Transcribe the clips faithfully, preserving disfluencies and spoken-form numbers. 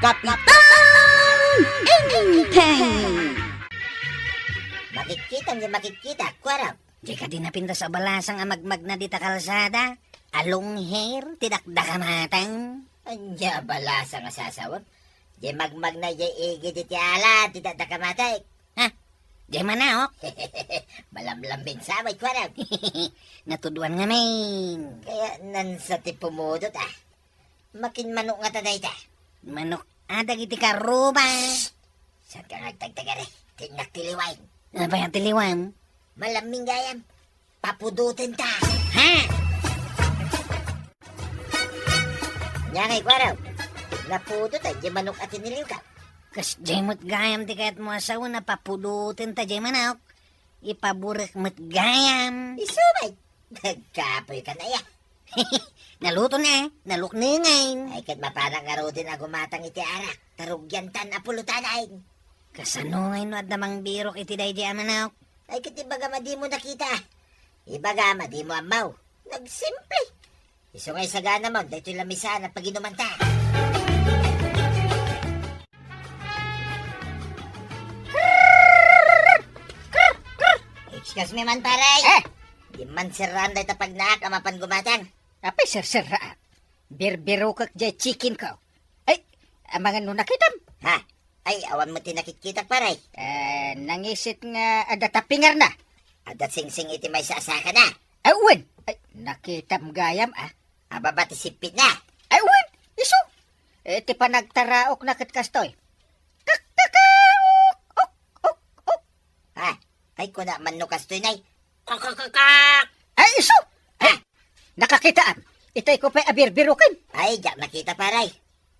Kapitan Enteng! Makitkitam diay makitkita, kuarok. Diay kadi napintas a balasang a magmagna dita kalsada? A long hair ti dakdakamatek? Ania a balasang a sasawem? Diay magmagna diay igid iti ala ti dakdakamatek. Ha? Diay manaok? Malamlambing sa met, kuarok. Natuduan ngamin. Kayatnan sa ti pumudot, a. Makin manok ngata dayta? Manok a dagiti karruba. Saanka nga agtagtagari? Ti innak ti liwan. Apay a ti liwan? Malaming gayam. Papudotenta. Ha? Ania ngay, kuarok? Napudot a diay manok a tiniliwka. Kasdiay met gayam ti kayatmo a sawen a papudotenta diay manok. Ipaburek met gayam. Isu met. Nagkapoyka, aya. Naluto na, naluknengen. Ay, ket mapanak ngaruden a gumatang iti arak, ta rugiantan a pulutanay. Kasano ngay no adda mangbirok iti daydiay a manok? Ay, ket ibagam a dimo nakita. Ibagam a dimo ammo. Nagsimple. Isu ngay saganamon daytoy lamisaan a paginumanta. Excuse me man, pare. Eh? Di man serraan dayta pagnaak a mapan gumatang. Apay serserraak? Birbirokek diay chicken ko. Ay, amangan no nakitam? Ha? Ay, awan met ti nakitkitak, pare. Eh, nangisit nga adda tappingerna. Adda singsing iti maysa a sakana. Ay, wen. Ay, nakitam gayam, a. Ababa ti sippitna. Ay, wen. Isu. Eh, ti panagtaraokna ket kastoy. Kak, kak, kak, ok, ok, ok, ok. Ha? Ay, kuna man no kastoy, nay. Kakakakak! Ay, isu! Ha? Nakakitaam. Itay ko pay a birbiroken. Ay, diak nakita, pare.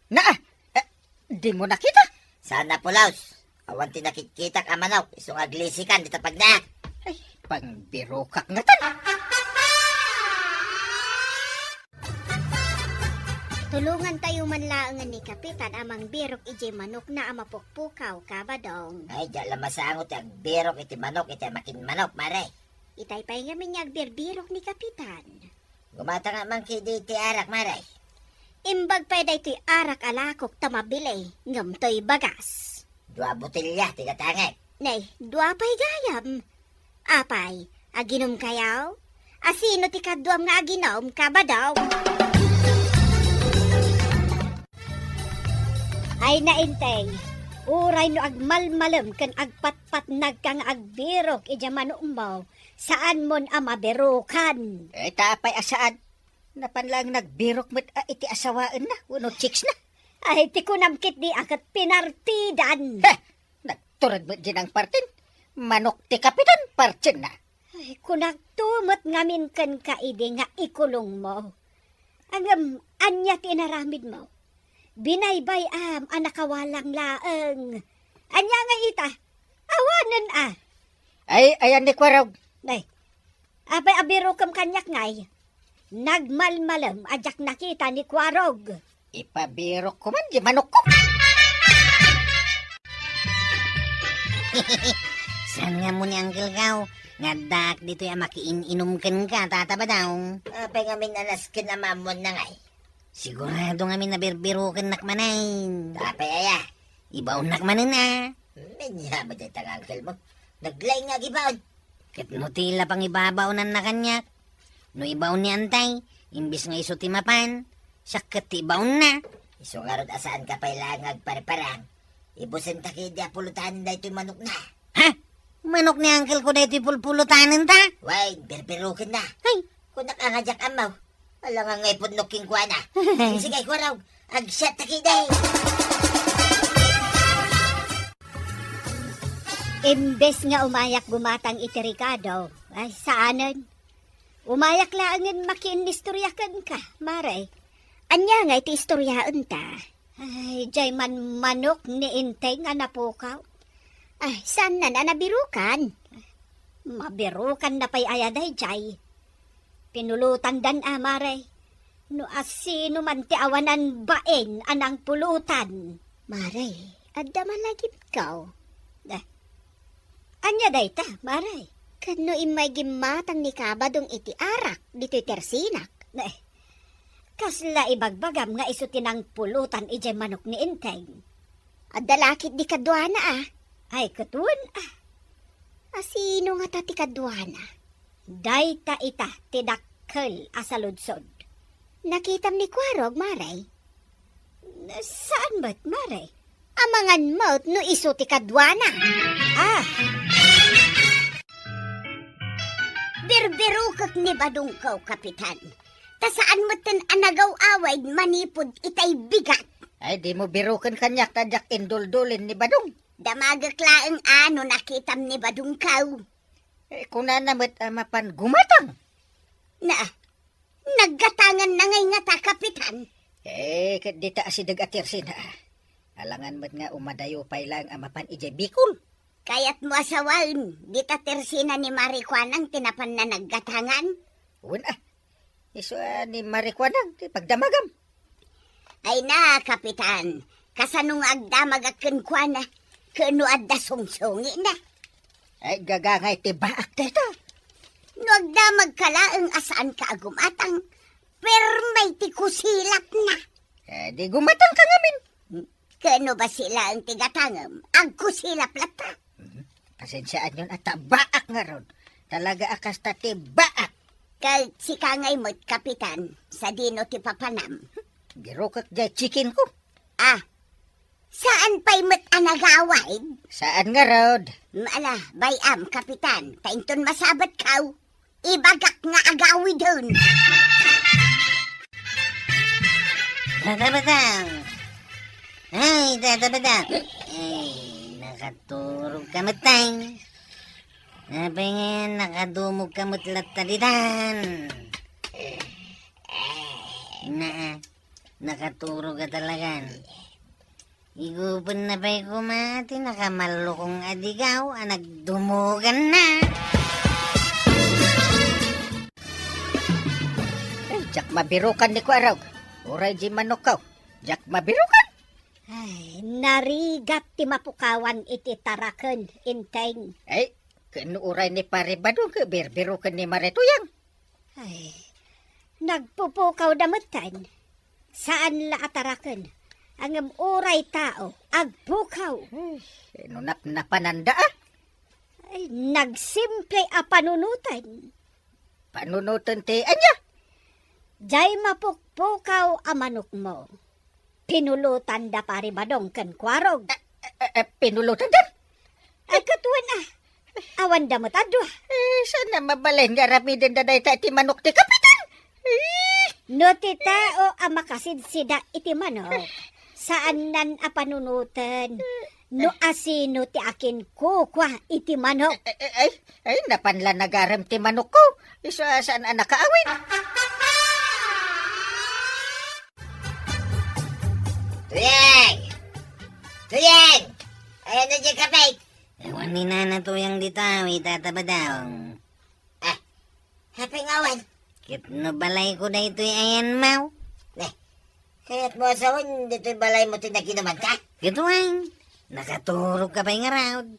Naa, eh, dimo nakita? Saan a pulos. Awan ti nakitkitak a manok, isu nga aglisikan dita pagnaak. Ay, pangbirokak ngatan. Tulongantayo man laengen ni Kapitan a mangbirok idiay manokna a mapukpukaw, Kabadong. Ay, diak la masango ti agbirok iti manok iti amakin manok, mare. Itay pay ngamin nga agbirbirok ni Kapitan. Gumatang man kadi iti arak, mare. Imbag pay daytoy arak a lakok ta mabili, ngem toy bagas. Dua botelya ti gatangek. Nay, dua pay gayam. Apay, aginumkayo? A sino ti kaduam nga aginum, Kabadong? Ay, Enteng, uray no agmalmalem ken agpatpatnagka nga agbirok idiay manokmo, saanmon a mabirokan. Eh, ta apay a saan? Napan laeng nagbirok met a iti asawaenna wenno chicks na. Ay, ti kunam ketdi a ket pinartidan. Heh! Nagtured met diay nangpartin. Manok ti Kapitan, partinna. Ay, kunakto met ngamin kenka idi nga ikulongmo. Ngem, ania ti inaramidmo? Binaybay-am a nakawalang laeng. Ania ngay ita? Awanen a. Ay, ayan ni Kuarog. Nay, apay a birokem kaniak ngay? Nagmalmalem a diak nakita ni Kuarog. Ipabirokko man diay manokko. Saan nga ammo ni Uncle Gaw nga addaak ditoy a makiin-inom kenka, Tata Badong? Apay ngamin a nasken a maammuanna ngay? Sigurado ngamin a birbirokennak manen. Apay aya? Ibaonnak manen a. Ania met dayta nga uncle mo? Naglaing nga agibaon. Ket no ti la pangibabaonanna kaniak? No ibaon ni Antay, imbes nga isu ti mapan, siak ket ti ibaonna. Isu ngarud a saanka pay laeng nga agparparang. Ibusenta ketdi a pulutanen daytoy manokna. Ha? Manok ni uncle ko daytoy pulpulutanenta? Wen, birbirokenna. Ay! Kunak a nga diak ammo. Ala nga nga ipudno kenkuana. Sige, Kuarog. Agsiatta ketdi. Imbes nga umayak gumatang iti rekado, ay, saanen. Umayak laengen makiinnistorya kenka, Mare. Ania ngay ti istoryaenta? Ay, diay manmanok ni Enteng a napukaw. Ay, saanna a nabirokan? Mabirokanna pay aya daydiay? Pinulutandan a, Mare. No asino man ti awanan bain a nangpulutan. Mare, adda malagipkaw. Eh, ania dayta, Mare? Ket no immay gimmatang ni Kabadong iti arak ditoy tersinak. Eh, Kasla ibagbagam nga isu ti nangpulutan idiay manok ni Enteng? Adda la ketdi kaduana, a. Ay, ket wen, a. A, sino ngata ti kaduana? Dayta ita ti dakkel a saludsod. Nakitam ni Kuarog, Mare? Saan met, Mare? Amangan met no isu ti kaduana. Ah! Birbirokek ni Badongko, Kapitan. Ta saan metten a nagaw-awid manipud itay bigat. Ay, dimo biroken kaniak ta diak induldulin ni Badong. Damagek laeng a no nakitam ni Badongko. Eh, kunana met a mapan gumatang. Na, naggatangan na ngay ngata, Kapitan. Eh, ket dita asideg a tersina. Alangan met nga umadayo pay laeng a mapan idiay Bicol. Kayatmo a sawen, dita tersina ni Mare Kuanang ti napanna naggatangan? Wen a, isu a ni Mare Kuanang ti pagdamagam. Ay na, Kapitan, kasano nga agdamagak kenkuana, ken no adda sungsungina? Ay, gagangay ti baak dayta. No agdamagka laeng a saanka a gumatang, permi ti kusilapna. Eh, di gumatangka ngamin. Ken no basi laeng ti gatangem, agkusilap latta. Mhm. Pasensiaanyon a ta baak ngarud. Talaga a kasta ti baak. Ket sika ngay met, Kapitan, sadino ti papanam? Birokek diay chicken ko. Ah, saan pay met a nagawid? Saan ngarud? Ala, bay-am, Kapitan, ta inton masabatkaw, ibagak nga agawiden. Tata Badong! Ay, Tata Badong! Ay, nakaturogka met, tay. Apay nga nakadumogka met latta ditan? Na, nakaturogka talagan. Igupenna pay koma ti nakamallukong a digaw a nagdumoganna. Ay, diak mabirokan ni Kuarog. Uray di manokko. Diak mabirokan. Ay, narigat ti mapukawan iti taraken, Enteng. Ay, ken uray ni Pare Badong ket birbiroken ni Mare Tuyang. Ay, nagpupukawda metten. Saan la a taraken. Ngem uray tao, agpukaw. Ay, no napnapananda, a? Ay, nagsimple a panunoten. Panunoten ti ania? Diay mapukpukaw a manokmo. Pinulotanda Pare Badong ken Kuarog. Eh, eh, eh, pinulotanda? Ay, ket wen a. Awanda met a dua. Eh, saan a mabalin nga aramidenda dayta iti manok ti kapitan? Eh! No ti tao a makasidsida iti manok, saannan a panunoten no asino ti akinkukua iti manok. Ay, ay, ay, ay, napan la nagarem ti manokko. Isu a saan a nakaawid. Tuyeng! Tuyeng! Ayan na dyan, kapit! Awan ni Nana Tuyang dita, wi Tata Badong. Ah, apay nga awan? Ket no balayko daytoy ayan, maw? Ne, kayatmo a sawen, ditoy balaymo ti naginumanka? Ket wen, nakaturogka pay ngarud.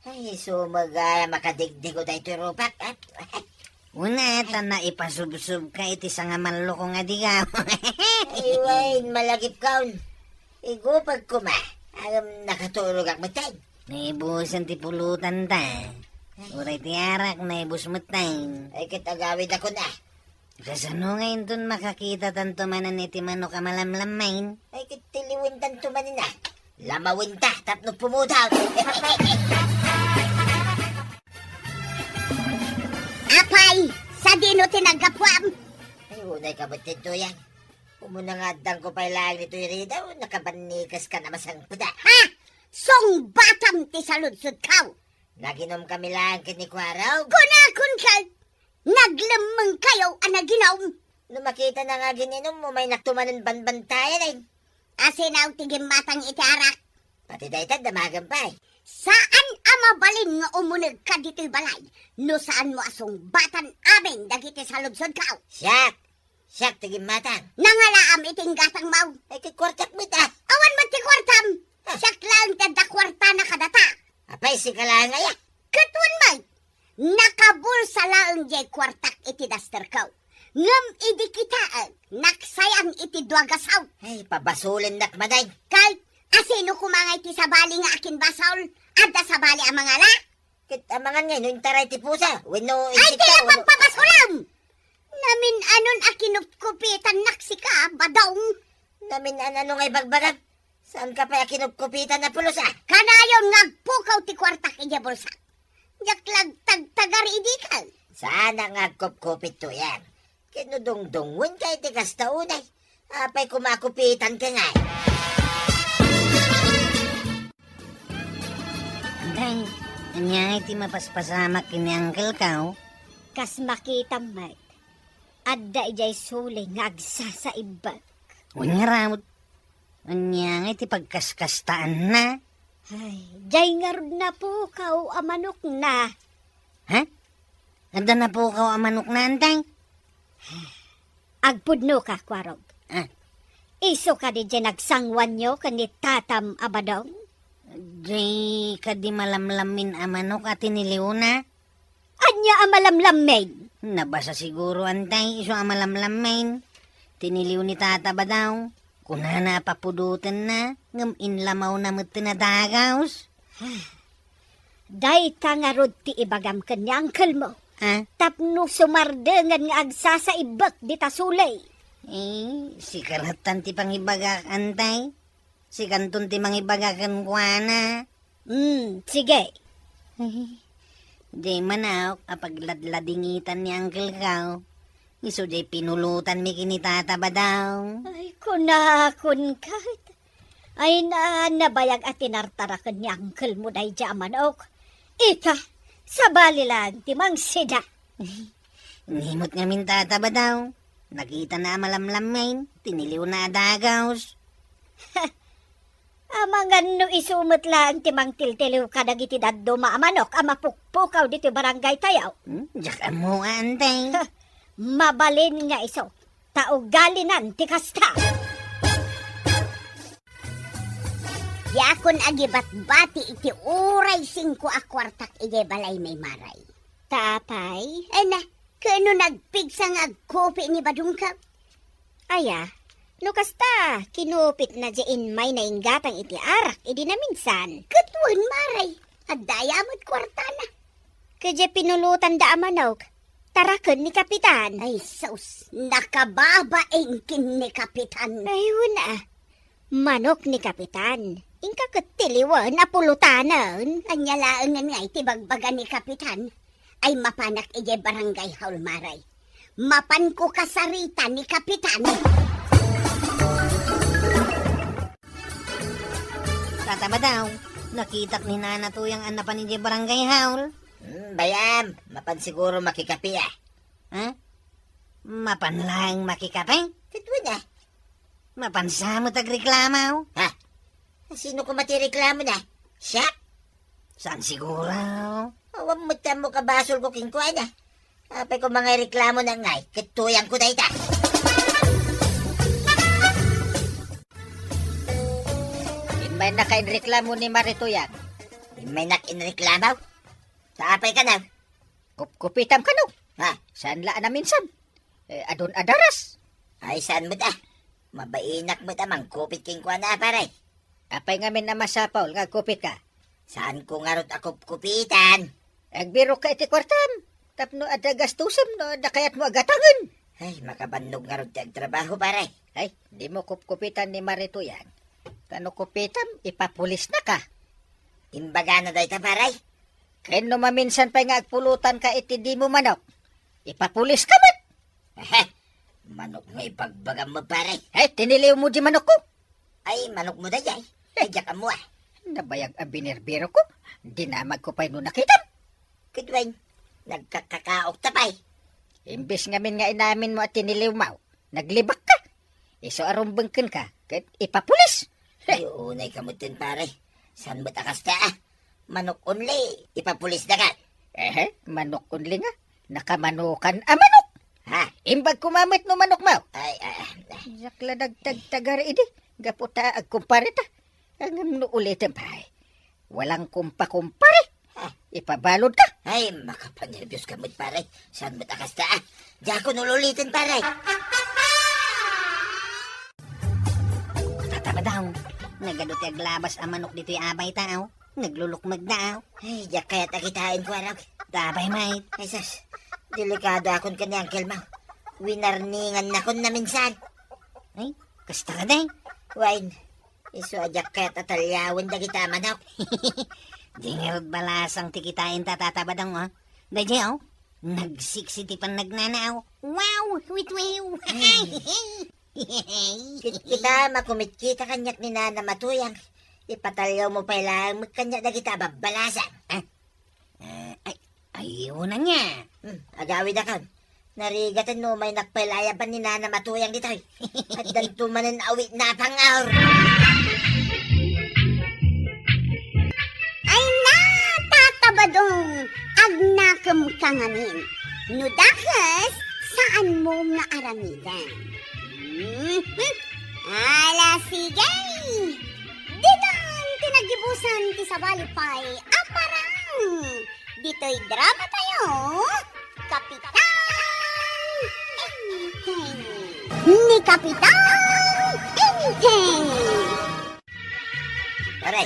Ay, sumagaya makadigdigo daytoy rupak, a? Una, ta naipasubsobka iti sangamallukong a digaw. Ay, wen, malagipkon. Igupag koma. Ngem nakaturogak metten. Naibusen ti pulotanta. Uray ti arak, naibus metten. Ay, ket agawidakon a. Kasano nga inton makakitatanto manen iti manok a malamlammain? Ay, ket tiliwentanto manen a. Lamawenta tapno pumutaw. Apay, sadino ti naggapuam? Ay, unay ka met, Tuyang. Umuna nga addangko pay laeng ditoy ridaw, nakabannikaska a masangpet a. Ha? Sungbatam ti saludsodko. Naginumkami laeng ken ni Kuarog. Kunakon ket, naglemmengkayo a naginum. No makitana nga agin-inum, umaynakto manen banbantayan, eh. Asinaw ti gimmatang iti arak. Pati dayta, damagem pay. Saan a mabalin nga umunegka ditoy balay no saanmo a sungbatan amin dagiti saludsodko. Siak! Siak ti gimmatang. Nangalaam iti inggatangmo. Ay, ti kuartak met a. Awan met ti kuartam. Ah. Siak laeng ti adda kuartana kadata. Apay, sika laeng aya? Ket wen met, nakabulsa laeng diay kuartak iti dasterko. Ngem idi kitaek, naksay pagasaw. Ay, pabasolennak manen. Kay, asino koma ngay ti sabali nga akinbasol? Adda sabali a mangala? Ket amangan ngay no intaray ti pusa, wenno. Ay, insekta, kaya wenno pagpabasolam! Namin-anon a kinupkupitannak sika, Badong. Namin-ano nga ibagbagam? Saanka pay a kinupkupitan a pulos, a? Kanayon nga agpukaw ti kuartak idiay bulsak. Diak lagtagtagar idi ka. Saanak nga agkupkupit, Tuyang. Ket no dungdungngoenka iti kasta unay, apay koma a kupitanka ngay? Antay, ania ngay ti mapaspasamak ken ni Uncle Kao? Kas makitam met, adda idiay suley nga agsasaibbek. Wen ngarud, ania ngay ti pagkaskastaanna? Ay, diay ngarud napukaw a manokna. Ha? Adda napukaw a manokna, Antay? Agpudnoka, Kuarog. Ah. Isu kadi diay nagsanguanyo ken ni tatam a Badong? Diay kadi malamlammin a manok a tiniliwna? Ania a malamlammin? Nabasa siguro, Antay, isu a malamlammin. Tiniliw ni Tata Badong. Kunana a papudotenna, ngem inlamawna metten a dagaws. Dayta ngarud ti ibagam ken ni angkelmo. Ah? Tapno sumardengen nga agsasaibbek dita suley. Eh, sika latta ti pangibagak, Antay. Sikanton ti mangibaga kenkuana. Hmm, sige. Diay manok a pagladladingitan ni Uncle Kao. Isu diay pinulotanmi ken ni Tata Badong. Ay, kunakon ket. Ay, na, nabayag a tinartaraken ni angkelmo daydiay a manok. Ita, sabali laeng ti mangsida. Nimut ngamin, Tata Badong. Nakitana a malamlammin, tiniliwna a dagaws. Amangan no isu met laeng ti mangtiltiliw kadagiti dadduma a manok a mapukpukaw ditoy barangay tayo. Hmm, diak ammo, Antay. Mabalin nga isu, ta ugalinan ti kasta. Diakon agibatbati iti uray singko a kuartak idiay balaymi, Maray. Ta apay? Ay na, ken no nagpigsa nga agkupi ni Badongko? Aya, no kasta, kinupitna diay immay nainggatang iti arak idi naminsan. Ket wen, Maray, adda aya met kuartana. Ket diay pinulotanda a manok, taraken ni Kapitan. Ay sus, nakababain ken ni Kapitan. Ay, wen a. Manok ni Kapitan. Inka ket tiliwen a pulotanen. Ania laengen ngay ti bagbaga ni Kapitan? Ay, mapanak idiay barangay hall, Maray. Mapanko kasarita ni Kapitan. Tata Badong, nakitak ni Nana Tuyang a napan idiay barangay hall. Hmm, bay-am, mapan siguro makikape, a. Ha? Mapan laeng makikape? Ket wen a. Mapan sa met agreklamo? Ha? Sino koma ti reklamona? Siak? Saan siguro? Awan met ti ammo kabasolko kenkuana. Apay koma nga ireklamo na ngay, ket Tuyangko dayta. Immaynaka inreklamo ni Mari Tuyang. Immaynak inreklamo? Ta apay kano? Kupkupitam kano? Ha? Saan la a naminsan? Eh, adun a daras. Ay, saan met a? Mabainak met a mangkupit kenkuana, a, pare. Apay ngamin a masapul nga agkupitka? Saanko ngarud a kupkupitan. Agbirokka iti kuartam. Tapno adda gastusem no adda kayatmo a gatangen. Ay, makabannog ngarud ti agtrabaho, pare. Ay, dimo kupkupitan ni Mari Tuyang. Ta no kupitam, ipapulisnaka. Imbagana dayta, pare? Ken no maminsan pay nga agpulotanka iti dimo manok, ipapuliska met. Ehe, manok nga ibagbagam met, pare. Ay, tiniliwmo di manokko. Ay, manokmo dayay. Ay, diak ammo, a. Nabayag a binirbirokko, dinamagko pay no nakitam. Ket wen, nagkakakaokta pay. Imbes ngamin nga inaminmo a tiniliwmo, naglibakka. Isu a rumbeng kenka, ket ipapulis. Ay, unayka metten, pare. Saan met a kasta, a? Manok only, ipapulisnaka. Ehe, manok only nga. Nakamanokan a manok. Ha? Imbag koma met no manokmo. Ay, ay, ay. Diak la nagtagtagar idi. Gapu ta agkumpare ta. Ngem no ulitem pay, walang kumpa-kumpare. Ha? Ipabalodka. Ay, makapanerbios ka met, pare. Saan met a kasta, a? Diakon ululiten, pare. Aw, nagadu ti aglabas a manok ditoy abay ta, aw. Naglulukmeg da, aw. Ay, diak kayat a kitaen, Kuarog. Tabay, mait. Ay, sus. Delikado akon ken ni Uncle Mau. Winarningan nakon na minsan. Ay, kasta ka, day. Wen, isu a diak kayat a taliawen dagita a manok. Di ngarud balasang ti kitaen ta, Tata Badong, oh. Daydiay, oh. Nagsiksi ti pannagnana, oh. Wow! Wit, wow! Ay. Kit-, kita, makumitkita kaniak ni Nana Matuyang. Ipataliawmo pay laeng met kaniak dagita a babbalasang. Ah? Ah, ay, ay, una nga. Hmm, agawidakon. Narigaten no umaynak pay laeng ni Nana Matuyang ditoy. Addanto manen awit na pangaur. Ay na, Tata Badong, agnakem ka ngamin. No dakes, saanmo nga aramiden. Mhm. Ala, sige. Ditan ti nagibusan ti sabali pay a parang. Ditoy drama tayo, Kapitan Enteng. Ni Kapitan Enteng. Pare,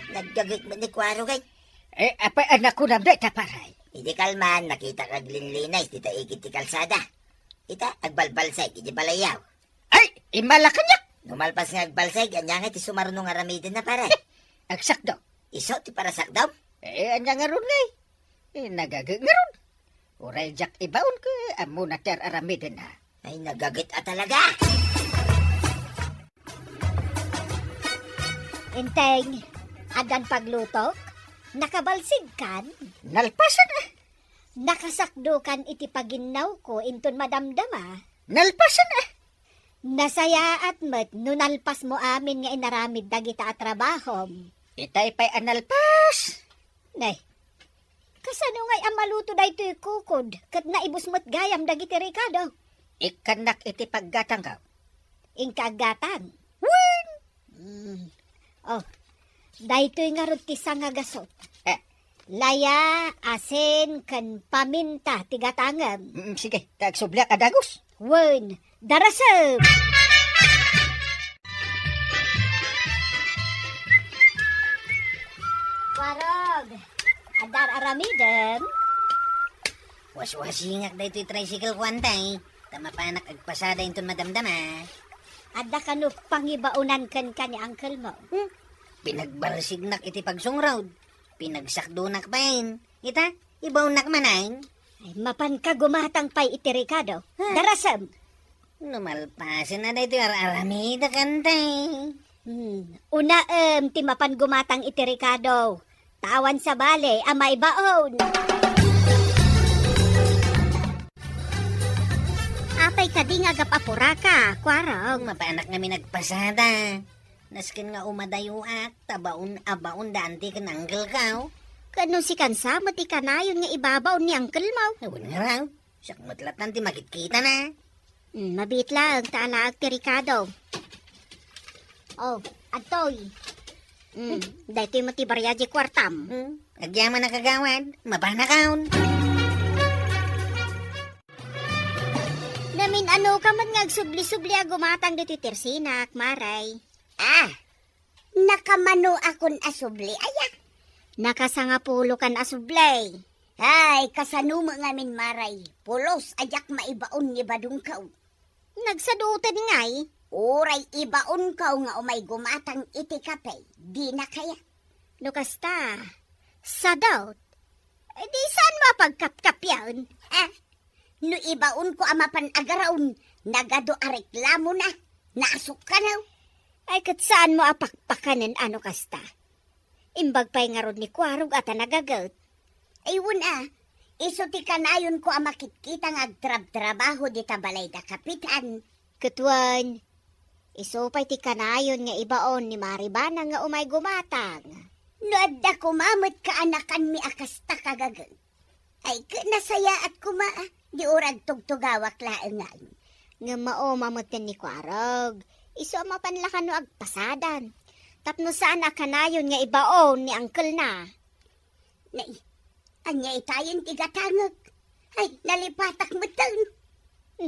nagdagit met ni Kuarog ay. Eh, apay a nakunam dayta, pare? Idi kalman, nakita kag linlinis dita igid ti kalsada. Ita, agbalbalsay iti balayaw. Ay, immala kaniak! Numalpas nga agbalsay, ania nga ti sumarno nga aramiden na, pare? Agsakdo. Isu ti parasakdom? Eh, ania ngarud ngay? Eh, nagaget ngarud. Uray diak ibaon ket ammona ti ar-aramidenna. Ay, nagaget a talaga! Enteng, addan paglutok? Nakabalsigkan? Nalpasen, eh. Nakasakdokan iti paginnawko inton madamdama? Nalpasen, eh. Nasayaat met no nalpasmo amin nga inaramid dagita a trabahom. Itay pay a nalpas. Nay, kasano ngay a maluto daytoy kukod ket naibus met gayam dagiti rekado? Ikkannak iti paggatangko. Inka aggatang? Wen! Mm. Oh, daytoy ngarud ti sangagasut. Eh. Laya, asin, ken paminta ti gatangem. Mm, sige, ta agsubliak a dagus. Wen, darasem! Warog, adda ar-aramidem? Waswasingak daytoy tricycle ko, antay. Ta mapanak agpasada inton madamdama. Adda kano pangibaonan kenka ni uncle mo? Hmm? Pinagbalsignak iti pagsungrod. Pinagsakdonak pay. Ita, ibaonnak manen. Ay, mapanka gumatang pay iti rekado. Ha? Darasem. Numalpasen na daytoy ar-aramidek, antay. Hmm. Unaem ti mapan gumatang iti rekado. Ta awan sabali a maibaon. Apay kadi nga agap-apuraka, Kuarog? Mapanak ngamin agpasada. Nasken nga umadayoak, ta baon a baon da anti ken uncle ko. Ket no sikan sa met ti kanayon nga ibabaon ni uncle mo? Awan nga raw. Siak met latta ti makitkitana. Hmm, mabiit laeng ta alaek ti rekado. Oh, adtoy. Hmm, daytoy met ti bariag ti kuartam. Hmm, agyaman a kagawad, mapanakon. Namin-ano ka met nga agsubli-subli a gumatang ditoy tersinak, Maray? Ah, nakamano akon a subli, aya? Nakasangapulo kan a subli. Ay, kasano met ngamin, Maray? Pulos a diak maibaon ni badongko. Nagsaduoten ngay? Uray ibaonko nga umay gumatang iti kape, dina kayat. No kasta, sadot. Eh, di saan mo a pagkapkapian? Ah, no ibaonko a mapan agaraon, nagadu a reklamona, naasukkan. Ay, ket saan mo a pakpakanen a no kasta? Imbag pay ngarud ni Kuarog a ta nagaget. Ay, wen a, isu ti kanayonko a makitkita nga agtrabtrabaho dita balay da Kapitan. Ket wen, isu pay ti kanayon nga ibaon ni Maribana nga umay gumatang. No adda koma met kaanakanmi a kasta kagaget. Ay, ket nasayaat koma, ah. Di uray agtugtugawak laeng ngay. Ngem mauma met ni Kuarog. Isu a mapan la kano agpasadan. Tapno saan a kanayon nga ibaon ni uncle na. Nay, ania itayen ti gatangek? Ay, nalipatak metten.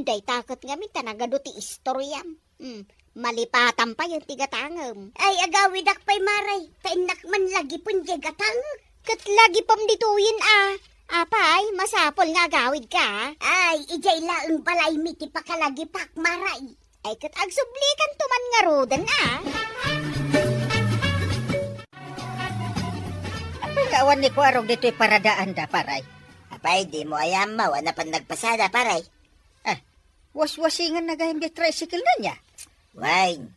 Dayta ket ngamin ta nagadu ti istoriam. Hmm, Malipatan payen ti gatangem. Ay, agawidak pay, Maray. Ta innak man lagipen diay gatangek. Ket lagipem ditoyen a. Apay, masapul nga agawidka. Ay, idiay laeng balaymi ti pakalagipak, Maray. Ay, ket agsubli kanto man ngaruden a. Apay nga awan ni Kuarog ditoy paradaanda, Paray? Apay, dimo aya ammo a napan nagpasada, Paray? Ah, waswasinganna gayam diay tricycle-na nia. Wen,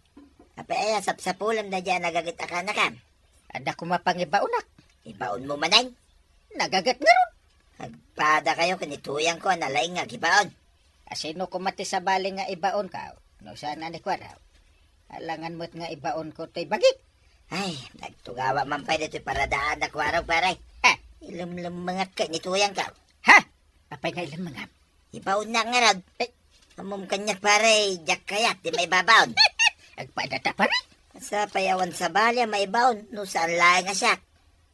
apay aya sapsapulamna diay a nagaget a kaanakam? Adda koma pangibaonak. Ibaonmo manen? Nagaget ngarud. Agpadakayo ken ni tuyangko a nalaing nga agibaon. Asino koma ti sabali nga ibaonko no saan a ni Kuarog? Alangan met nga ibaonko toy bagik. Ay, nagtugawa man pay ditoy paradaanda, Kuarog, Paray. Ah. Ilemlemmengak ken ni tuyangko. Ha? Apay nga ilemmengam? Ibaonna ngarud. Eh. Ammom kaniak, Paray, diak kayat ti maibabaon. Agpadata, Paray. Sa pay awan sabali a maibaon no saan laeng a siak.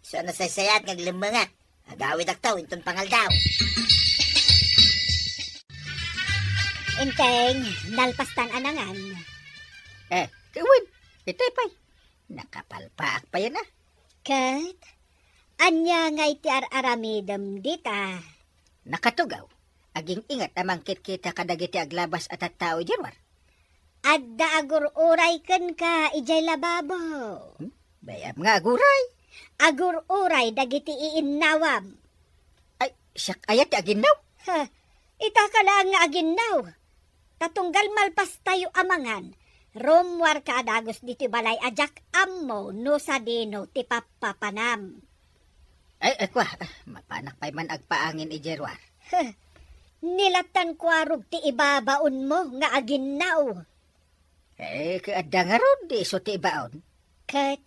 Isu a nasaysayaat nga aglemmengak. Agawidakto inton pangaldaw. Enteng, nalpastan a nangan. Eh, wen, itay pay. Nakapalpaak payen a. Ket, ania ngay ti ar-aramidem dita? Nakatugaw. Aging-inget a mangkitkita kadagiti aglabas a tattao idiay ruar. Adda agur-uray kenka idiay lababo. Hmm? Bay-am nga aguray. Agur-uray dagiti iinnawam. Ay, siak aya ti aginnaw? Ha, itaka laeng nga aginnaw. Ta tunggal malpastayo a mangan, rummuarka a dagus ditoy balay a diak ammo no sadino ti pappapanam. Ay, ay, kua, ah, mapanak pay man agpaangin idiay ruar. Huh. Ni lattan Kuarog ti ibabaonmo nga aginnaw. Eh, ket adda ngarud, di isu ti ibaon. Ket,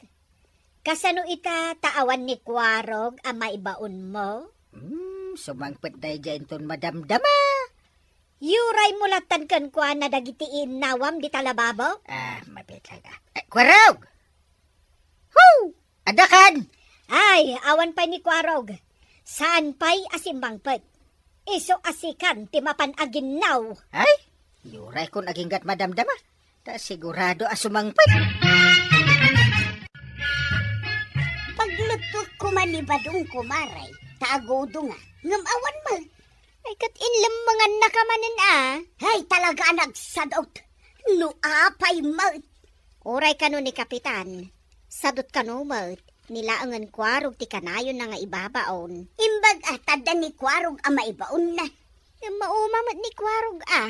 kasano ita ta awan ni Kuarog a maibaonmo? Hmm, sumangpet daydiay inton madamdama. Yuraymo lattan kenkuana dagiti iinnawam dita lababo? Ah, mapitay ka. Eh, Kuarog! Hu! Adda kan? Ay, awan pay ni Kuarog. Saan pay a simmangpet. Isu a sikan ti mapan aginnaw. Ay, yuray kon aginggat madamdama. Ta sigurado a sumangpet. Pagluttuek koma ni Badong, kumare, ta agudonga. Ngem awan met. Ay, ket inlemmengannaka manen a. Ay, talaga a nagsadut. No apay met. Uray kano ni Kapitan, sadut kano met, ni laengen Kuarog ti kanayonna nga ibabaon. Imbag a, ta adda ni Kuarog a maibaonna. Ngem mauma met ni Kuarog a.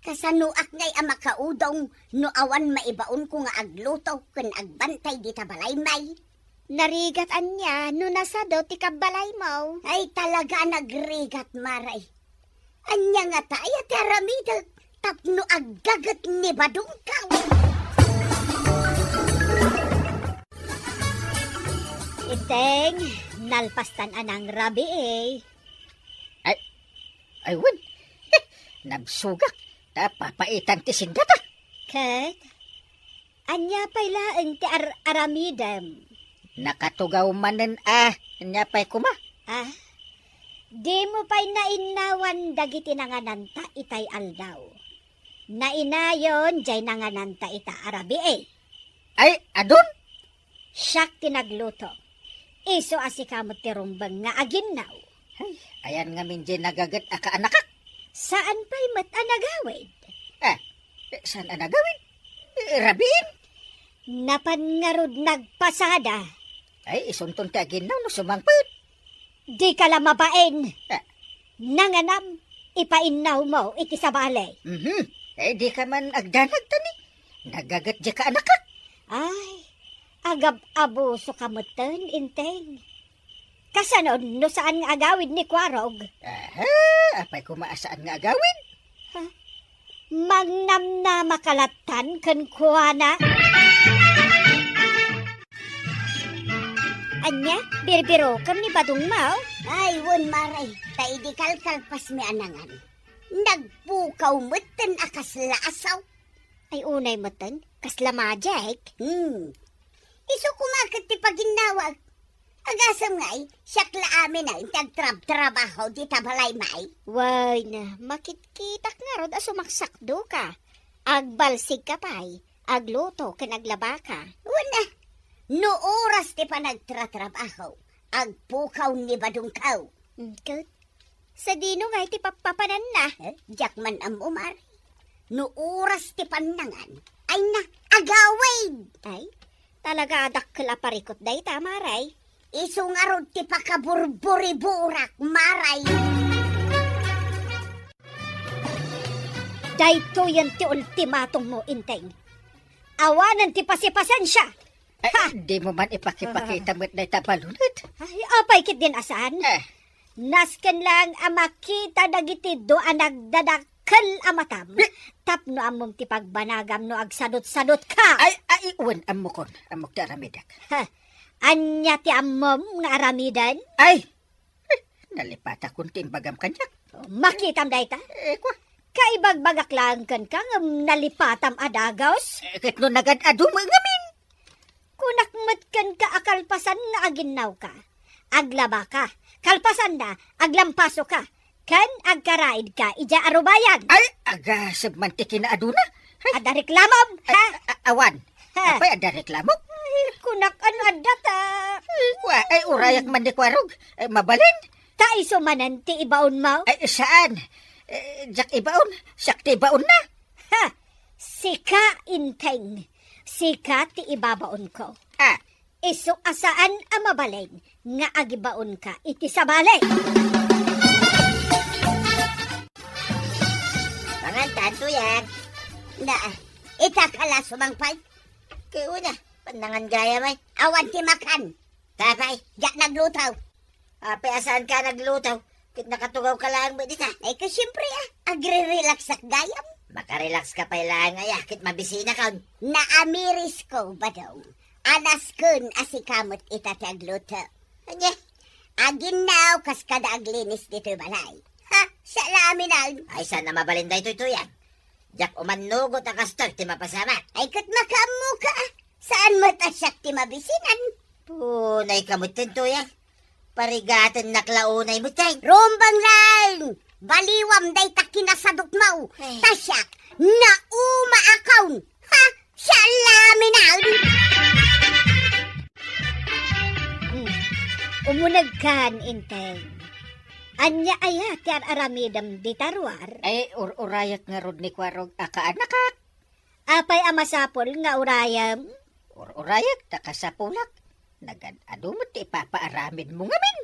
Kasanoak ngay a makaudong no awan maibaonko nga agluto ken agbantay dita balaymi? Narigat ania no nasado ti kabbalaymo? Ay, talaga a nagrigat, Mare. Ania ngata aya ti aramidek tapno aggaget ni Badongko? Iteng, nalpastan a nangrabii. Ay, ay, wen. Nabsogak, ta papaitan ti sindata. Ket, ania pay laeng ti ar-aramidem? Nakatugaw manen a, ania pay koma? Ah, dimo pay nainnawan dagiti nangananta itay aldaw. Nainayon jay nangananta ita a rabii. Ay, adun? Siak ti nagluto. Isu a sika met ti rumbeng nga aginnaw. Ay, ayan ngamin jay nagaget a kaanakak. Saan pay met a nagawid? Ah, saan a nagawid? Eh, rabiin? Napan ngarud nagpasada. Ay, isunton ti aginnaw no sumangpet. Dika la mabain. Ah. Nanganam, ipainnawmo iti sabali. Mhm. Eh, dika man agdanag, tani. Nagaget jay kaanakak. Ay, agab-abusoka metten, Inteng. Kasano no saan nga agawid ni Kuarog? Aha, apay koma a saan nga agawid? Ha? Mangnamnamaka lattan kenkuana? Ania, birbirokem ni Badongmo? Ay, wen, Mare, ta idi kalkalpasmi a nangan, nagpukaw metten a kasla asaw. Ay, unay metten, kasla magic? Hmm. Isu koma ket ti paginnawak. Agasem ngay, siak la amin a inti agtrabtrabaho dita balaymi. Wen, makitkitak ngarud a sumaksakdoka. Agbalsigka pay, Agluto ken aglabaka. Wen, no oras ti panagtratrabaho, agpukaw ni badongko. Mm, ket sadino nga iti pappapananna? Eh, diak man ammo, Mare. No oras ti pannangan, ay na, agawid! Ay, talaga a dakkel a parikut dayta, Mare. Isu ngarud ti pakaburburiburak, Mare. Daytoyen ti ultimatummo, Enteng. Awanen ti pasipasensia. Ay, ha! Dimo man ipakipakita met dayta balunet. Ay, apay ketdin a saan? Eh. Nasken laeng a makita dagiti dua a nagdadakkel a matam. Eh. Tapno ammom ti pagbanagam no agsadutsadutka. Ay, ay, wen, ammokon, ammok ti aramidek. Ha, ania ti ammom nga aramiden? Ay, eh, nalipatakon ti imbagam kaniak. Makitam dayta? Eh, kua. Kaibagbagak laeng kenka ngem nalipatam a dagus? Eh, ket no nagad-adu met ngamin? Kunak met kenka a kalpasan nga aginnawka, aglabaka, kalpasanna, aglampasoka, ken agkaraidka idiay arubayan. Ay, agasem man ti kinaaduna. Ay. Adda reklamom, ay, ha? A-, a-, awan. Ha? Apay, adda reklamo? Ay, kunak, ano adda ta? Ay, kua, ay, urayak man ni Kuarog. Ay, mabalin. Ta isu manen ti ibaonmo? Ay, saan? Eh, diak ibaon. Siak ti ibaonna. Ha! Sika, Enteng. Sika ti ibabaonko. Ah. Isu a saan a mabalin nga agibaonka iti sabali. Mangan tanto yan. Na, ita ka la sumangpay? Kaya una, panangan gayam ay. Awan ti makan. Tapay, diak nagluto. Apay a saanka nagluto, ket nakatugaw ka laeng met dita. Ay, ka, siyempre, ah, agre-relaxak gayam. Makarelax ka pay laeng aya, ket mabisinakon. Naamirisko, Badong. Alasken a sika met ita ti agluto. Ania? Aginnaw kas kada aglinis ditoy balay. Ha? Siak la amin. Ay, saan a mabalin daytoy, Tuyang? Diak umannugot a kastoy ti mapasamak. Ay, ket makaammoka, ah. Saan met a siak ti mabisinan? Punay ka metten, Tuyang. Parigatennak la unay metten. Rumbeng laeng! Baliwam dayta kinasadutmo. Eh. Ta siak, naumaakon. Ha? Siak la amin. Hmm. Umunegkan, Enteng. Ania aya ti ar-aramidem dita ruar? Ay, ur-urayak ngarud ni Kuarog a kaanakak. Apay a masapul nga urayem? Ur-urayak ta kasapulak. Nagad-adu met ti ipapaaramidmo ngamin.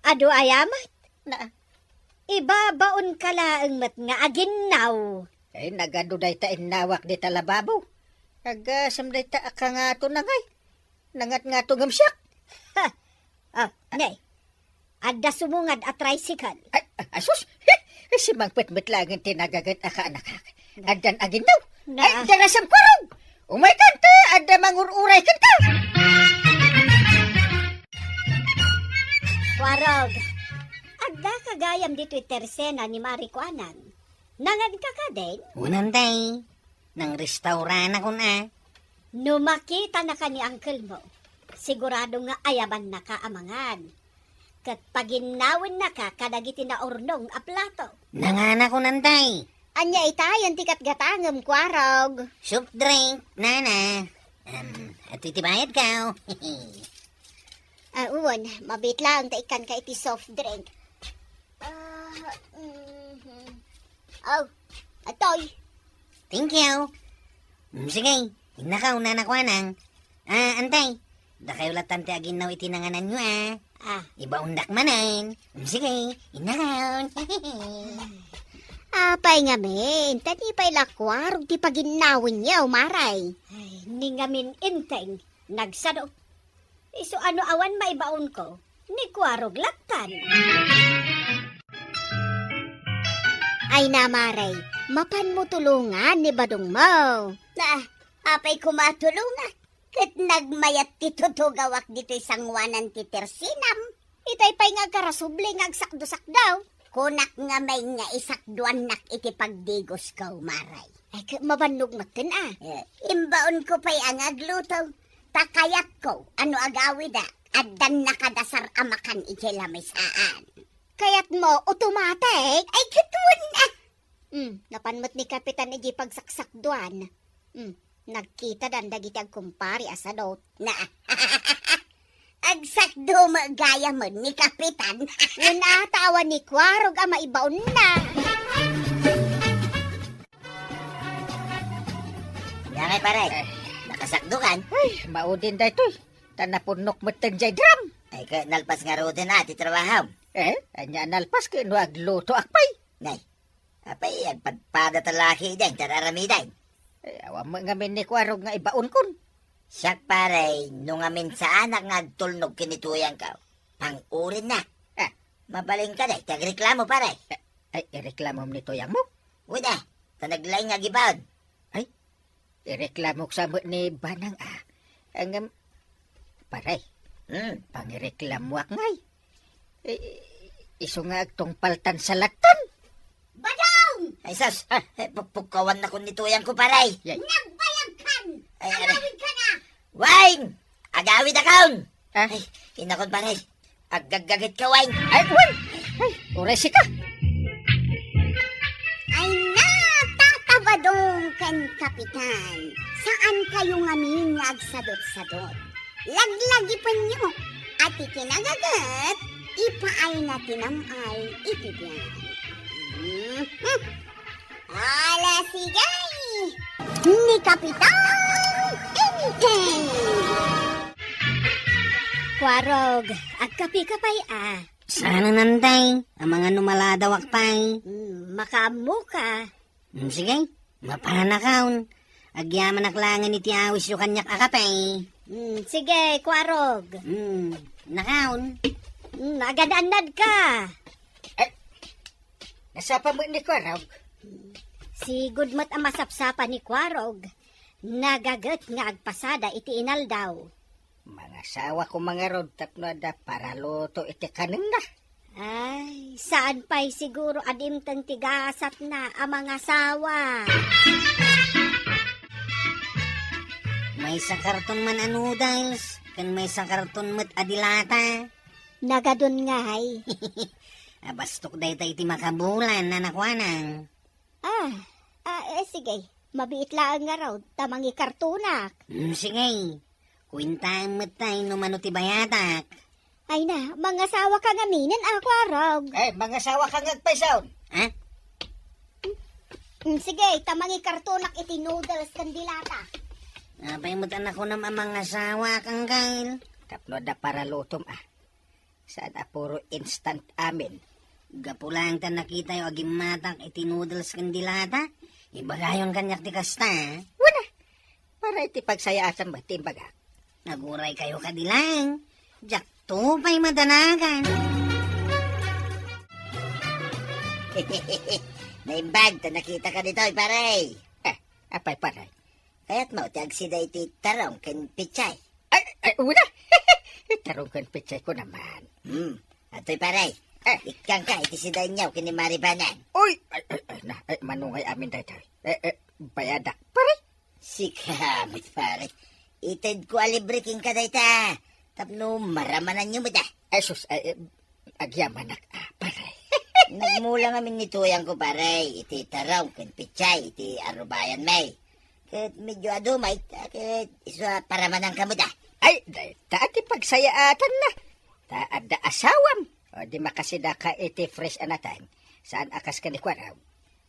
Adu aya met? Na. Ibabaonka laeng met nga aginnaw. Ay, nagadu dayta innawak dita lababo. Agasem dayta a kangato na ngay. Nangatngato ngem siak. Ha! Ah, ne. Adda sumungad a tricycle. Ay, a-, asus! Simangpet met laeng ti nagaget a kaanakak. Addan aginnaw. Na. Ay, darasem Kuarog! Umaykan ta, adda mangur-uray kenka! Kuarog, adda ka gayam ditoy tersena ni Mari Kuanang. Nanganka kadin? Wen, Enteng. Nangrestauranakon a. No makitanaka ni uncle mo, sigurado nga ayabannaka a mangan. Ket paginnawennaka kadagiti naurnong a plato. Nanganakon, Enteng. Ania itayen ti gatgatangem, Kuarog? Soft drink, nana. Em, iti ti bayadko. Ah, wen, mabiit laeng ta ikkanka iti soft drink. Ah, mhm. Oh, atoy. Thank you. Mm, sige, innakaw, Nana Kuanang. Ah, Enteng, dakayo latta ti aginnaw iti nangananyo, ah. Ah. Ibaondak manen. Mm, sige, innakaw. Apay ngamin, ta di pay la Kuarog ti paginnawenyo, Mari. Ay, ni ngamin, Enteng, nagsado. Isu a no awan maibaonko, ni Kuarog lattan. Ay na, Mari, mapanmo tulongan ni badongmo. Na, apay koma a tulongak? Ket nagmayat ti tutugawak ditoy sangoanan ti tersenam. Itay pay nga agkarasubli nga agsakdosakdo. Kunak ngamin nga isakduannak iti pagdigosko, Mari. Ay, ket mabannog metten a. Eh, imbaonko pay a nga agluto. Ta kayatko a no agawida, addan nakadasar a makan idiay lamisaan. Kayatmo, automatic? Ay, ket wen a. Hmm, napan met ni Kapitan idiay pagsaksakduan. Hmm. Nagkitadan dagiti agkumpare a sadot. Na. Agsakdo met gayamen ni Kapitan. Wen a, ta awan ni Kuarog a maibaonna. Ania ngay, pare? Eh. Nakasakdokan? Ay, maudin daytoy. Ta napunnok metten jay drum. Ay, ket nalpas ngaruden a ti trabahom. Eh, ania nalpas ket no aglutoak pay? Nay, apay, agpadpada ta laki idiay, ta aramiden. Eh, awan met ngamin ni Kuarog nga ibaonkon. Siak, pare, no ngamin saanak nga agtulnog ken ni tuyangko, pang-urinnak. Ah. Mabalinka, day, ti agreklamo, pare. Eh, ay, ireklamom ni tuyangmo? Wen a, ta naglaing nga agibaon. Ay, ireklamok sa met ni Banang, ah. Ngem, pare, Hmm. Pangireklamoak ngay. Eh, isu nga agtungpaltan sa laton. Badong! Ay, sus! Ah. Eh, pukpukawannakon ni tuyangko, pare. Yay. Nagbayagkan! Ay, ay. Agawidka na! Wine! Agawidakon! Ah? Ay, inakon, pare. Aggaggagetka, Wine. Ay, wen! Ay, uray sika! Ay, natatabadong ken Kapitan, saan kayo ngamin nga agsadot-sadot. Laglagipenyo a ti kinagaget, ipaayna ti nam-ay iti biag. Mhm. Ala, sige! Ni Kapitan Enteng! Kuarog, agkapika pay a. Saan a nantay, amangan no maladawak pay. Hmm, makaammoka. Hmm, sige, mapanakon. Agyamanak laengen iti awisyo kaniak a kape. Hmm, sige, Kuarog. Hmm, nakon. Hmm, agan-annadka. Eh, nasapa met ni Kuarog? Sigud met a masapsapa ni Kuarog. Nagaget nga agpasada iti inaldaw. Mangasawa koma ngarud tapno adda paraluto iti kanenna. Ay, saan pay siguro a dimteng ti gasatna a mangasawa. Maysa karton man a noodles, ken maysa karton met a dilata. Nagadun ngay. Abastok dayta iti makabulan a nakuanang. Ah, ah, eh, sige. Mabiit laeng ngarud, ta mangikartonak. Hmm, sige. Kuentaem met tay no mano ti bayadak. Ay na, mangasawaka ngaminen a, Kuarog. Eh, mangasawaka nga agpaysaon. Ha? Hmm, sige, ta mangikartonak iti noodles ken dilata. Apay met a nakunam a mangasawak, Angkel? Tapno adda paralutom, ah. Saan a puro instant amin. Gapu laeng ta nakitayo a gimmatak iti noodles ken dilata, ibagayon kaniak ti kasta, a? Wen a, para iti pagsayaatan met ti imbagak. Aguray kayo kadi laeng, diakto pay madanagan. Naimbag ta nakitaka ditoy, pare. Eh, apay, pare? Kayatmo ti agsida iti tarong ken pechay? Ay, ay, wen a. Tarong ken pechay ko naman. Hmm. Atoy, pare. Eh. Ikkanka iti sidaenyo ken ni Mari Banang. Uy, ay, ay, ay, na, ay, mano ngay amin daytoy. Eh, eh, bayadak, pare. Sika met, pare. Itedko a libre kenka dayta. Tapno maramananyo met a. Ay, sus, ay, eh, agyamanak, ah, pare. Nagmula ngamin ni tuyangko, pare, iti tarong ken pechay iti arubayanmi. Ket medyo adu met, ket isu a paramananka met a. Ay, dayta ti pagsayaatanna. Ta adda asawam. O, di makasidaka iti fresh a nateng. Saan a kas ken ni Kuarog?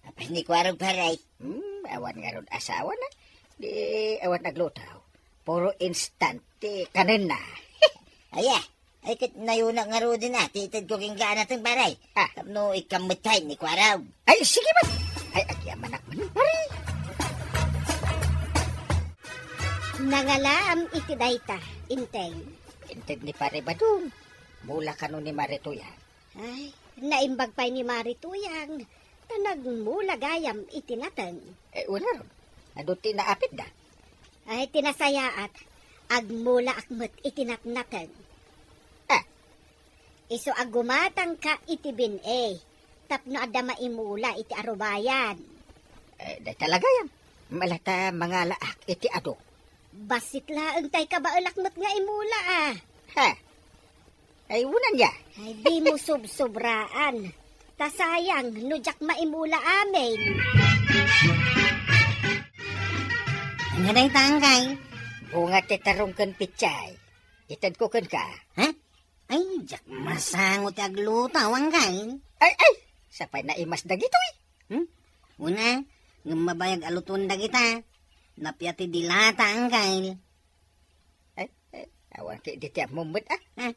Apay ni Kuarog, pare? Hmm, awan ngarud asawana. Di awan agluto. Puro instant ti kanenna. Aya, ay ket nayunak ngaruden a ti itedko kenka a nateng, pare. Ah. Tapno ikkan met tay ni Kuarog. Ay, sige met. Ay, agyamanak man, pare. Nangalam iti dayta, Enteng. Inted ni Pare Badong. Mula kano ni Mare Tuyang. Ay, naimbag pay ni Mari Tuyang, ta nagmula gayam iti nateng. Eh, wen ngarud, adu ti naapitda? Ay, ti nasayaat, agmulaak met iti natnateng. Ah. Isu a gumatangka iti bin-i, tapno adda maimula iti arubayan. Eh, dayta la gayam, malata mangalaak iti adu. Bassit laeng tay kabaelak met nga imula, a. Ha? Ay, wen ania. Ay, dimo sobsobraan. Ta sayang, no diak maimula amin. Ay, Nga dayta, Angkay? Bunga ti terong ken pechay. Itedko kenka, ha? Ay, diak masango ti agluto, Angkay. Ay, ay! Sapay naimas dagitoy. Hmm? Una, ngem mabayag a luton dagita. Napia ti dilata, Angkay. Ay, ay, awan ket diti ammom met, ah. Ha?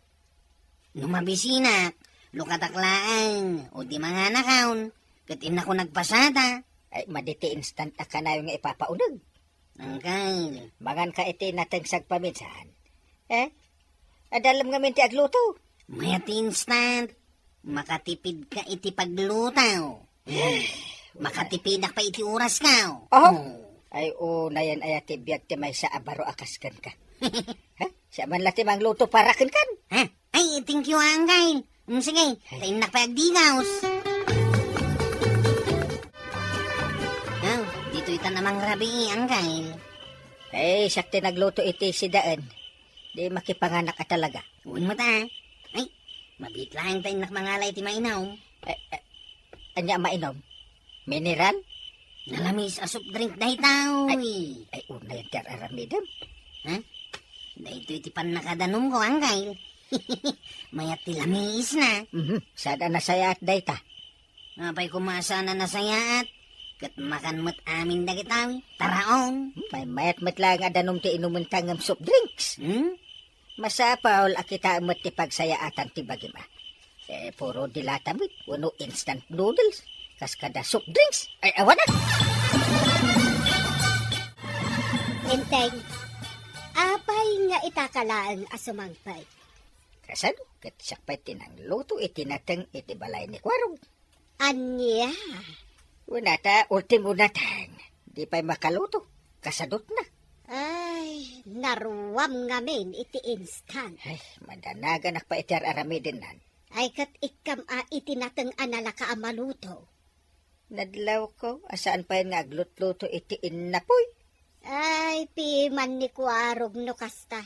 No mabisinak, lukatak laeng, o di manganakon, ket innako nagpasada. Ay, madi ti instant a kanayon nga ipapauneg. Angkay. Manganka iti nateng sagpaminsan. Eh? Adalem ngamin ti agluto. Mayat ti instant. Makatipidka iti pagluto. Makatipidak pay iti oraska. Oh? Oh. Ay, unayen aya ti biag ti maysa a baro a kas kenka. Ha? Siak man la ti mangluto para kenkan. Ha? Ay, thank you, Angkay. Mm, sige, ta innak pay agdigaws. Oh, ditoy ta namangrabii, Angkay. Eh, siak ti nagluto iti sidaen. Di makipanganak a talaga. Wen met, ah. Ay, mabiit laeng ta innak mangala iti mainom. Eh, eh, ania a mainom? Mineral? Nalamis a soft drink dayta, uy. Ay, ay, unayen ti ar-aramidem. Ha? Daytoy ti pannakadanomko, Angkay. Mayat ti lamisna. Mhm. Saan a nasayaat dayta? Apay koma a saan a nasayaat? Ket makan met amin dagita, uy. Taraon. Hmm, maymayat met laeng a danom ti inumenta ngem soft drinks. Hmm? Masapul a kitaem met ti pagsayaatan ti bagim, a. Eh, puro dilata met, wenno instant noodles, kas kada soft drinks. Ay, awanak! Enteng, apay nga itaka laeng a sumangpet? Kasano, ket siak pay ti nangluto iti nateng iti balay ni Kuarog. Ania? Wen, ta ultimo nateng, di pay makaluto. Kasadutna. Ay, naruam ngamin iti instant. Ay, madanaganak pay iti ar-aramidennan. Ay, ket ikkam a iti nateng a nalaka a maluto. Nadlawko a saan pay nga aglutluto iti innapoy. Ay, piman ni Kuarog no kasta.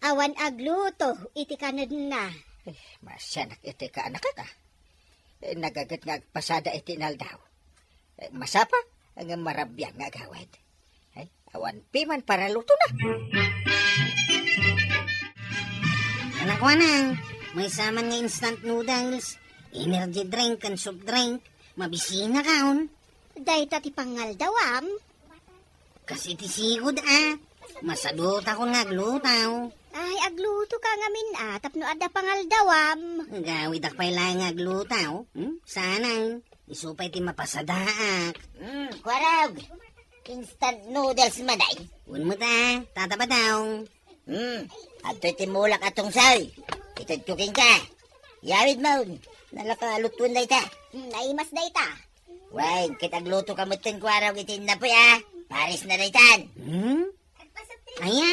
Awan agluto iti kanenna. Eh, masianak iti kaanakak, a. Eh, nagaget nga agpasada iti inaldaw. Eh, masapa, ngem marabian nga agawid. Ay, awan piman paralutona. Anak, wanang, maysa man nga instant noodles, energy drink, ken soft drink, mabisinakon. Dayta ti pangaldawam? Kas iti sigud, a. Masadutakon nga agluto. Ay, aglutoka ngamin, a, tapno adda pangaldawam. Agawidak pay laeng nga agluto, hmm? Sanang, isu pay ti mapasadaak. Hmm, Kuarog. Instant noodles man ay. Wen met, a, Tata Badong. Hmm, adtoy ti mulak a tungsoy. Itedko kenka. Yawid man. Nalaka a lutoen dayta. Hmm, naimas dayta. Wen, ket aglutoka metten, Kuarog, iti innapoy, a. Parisna daytan. Hmm? Aya?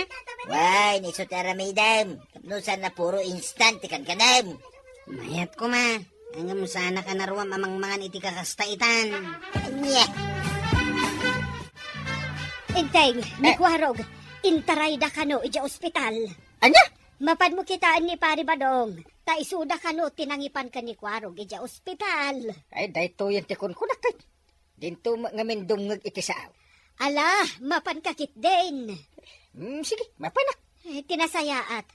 Wen, isu ti aramidem. Tapno saan a puro instant ti kankanem. Mayat koma. Ngem saanak a naruam a mangmangan iti kakasta itan. Ania? Enteng, ni Eh. Kuarog, intarayda kano idiay ospital. Ania? Mapanmo kitaen ni Pari Badong, ta isuda kano ti nangipan ken ni Kuarog idiay ospital. Ay, daytoyen ti kunkunak, tay. Dinto met ngamin dumngeg iti saaw. Ala, mapanka ketdin. Hmm, sige, mapanak. Eh, ti nasayaat.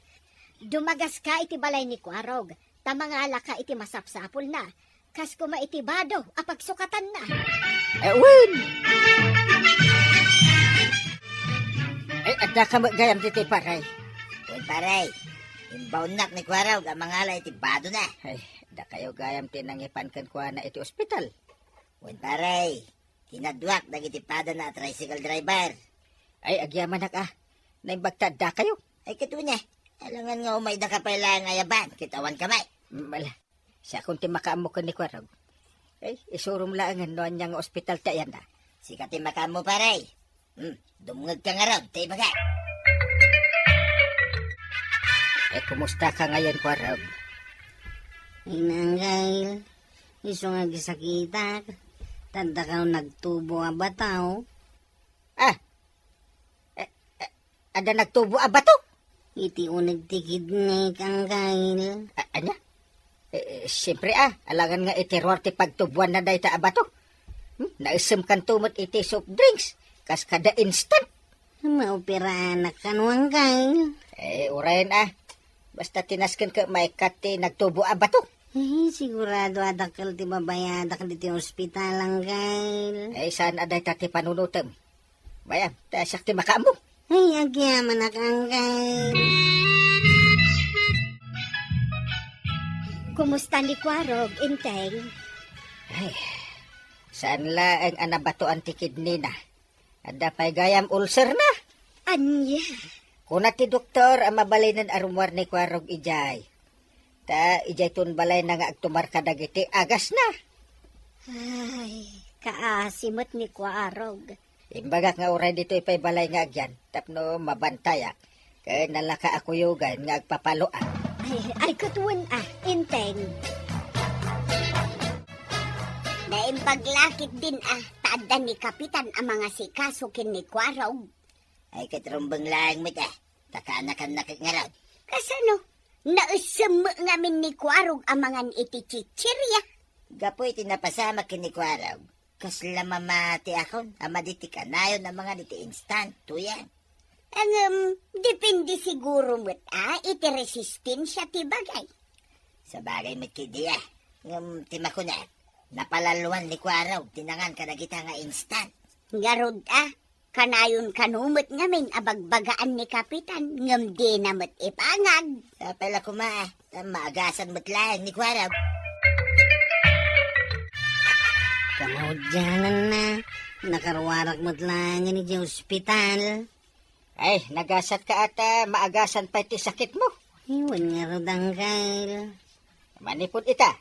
Dumagaska iti balay ni Kuarog, ta mangalaka iti masapsapulna. Kas koma iti bado a pagsukatanna. Eh, wen. Ay, addaka met gayam ditoy, pare. Wen, pare. Imbaonnak ni Kuarog a mangala iti badona. Ay, dakayo gayam ti nangipan kenkuana iti ospital. Wen, pare. Tinaduak dagiti padana a tricycle driver. Ay, agyamanak, a. Naimbag ta addakayo. Ay, ket wen, a. Alangan nga umaydaka pay laeng ayaban, ket awanka met. Mm, ala. Siakon ti makaammo ken ni Kuarog. Ay, isurom laengen no ania nga ospital ti ayanda. Sika ti makaammo, pare. Hmm, dumngegka ngarud, ta ibagak. Ay, kumustaka ngayon, Kuarog? Ay, Angkay, isu nga agisakitak, ta addaka nagtubo a bato. Ah, eh, eh, adda nagtubo a bato? Iti uneg ti kidney, Angkay. A-, ania? Eh, eh, siyempre, a, alangan nga iti ruar ti pagtubuanna dayta a bato. Hmm? Naisem kanto met iti soft drinks, kas kada instant. Maoperaanak kano, Angkel? Eh, urayen a. Basta tinasken ket maikkat ti nagtubo a bato. Eh, sigurado a dakkel ti babayadak ditoy ospital, Angkel. Eh, saan a dayta ti panunotem? Bayam, ta siak ti makaammo. Ay, agyamanak, Angkel. Kumusta ni Kuarog, Inteng? Ay, saan laeng a nabatoan ti kidney na. Adda pay gayam ulcer na. Ania? Kuna ti doktor a mabalinen a rummuar ni Kuarog idiay. Ta idiayton balayna nga agtumar kadagiti agasna. Ay, kaasi met ni Kuarog. Imbagak nga uray ditoy pay balay nga agyan tapno mabantayak ken nalaka a kuyogan nga agpapaloan. Ay, ay, kutwen a, Inteng. Naimbag la ketdin a, ta adda ni Kapitan a mangasikaso ken ni Kuarog. Ay, ket rumbeng laeng met a, ta kaanakanna ket ngarud. Kasano? Naessem met ngamin ni Kuarog a mangan iti chichirya. Gapu iti napasamak ken ni Kuarog, kasla mamatiakon a madi ti kanayon a mangan iti instant, Tuyang. Ngem, depende siguro met a iti resistensia ti bagay. Sabagay met ketdi a. Ngem ti makunak, napalalluan ni Kuarog ti nangan kadagita nga instant. Ngarud a, kanayon kano met ngamin a bagbagaan ni Kapitan, ngem dina met ipangag. Sapay la koma, ta maagasan met laeng ni Kuarog. Kamaudiananna, nakaruarak met laeng idiay ospital. Ay, nagasatka a ta maagasan pay ti sakitmo. Ay, wen ngarud, Angkel. Manipud ita,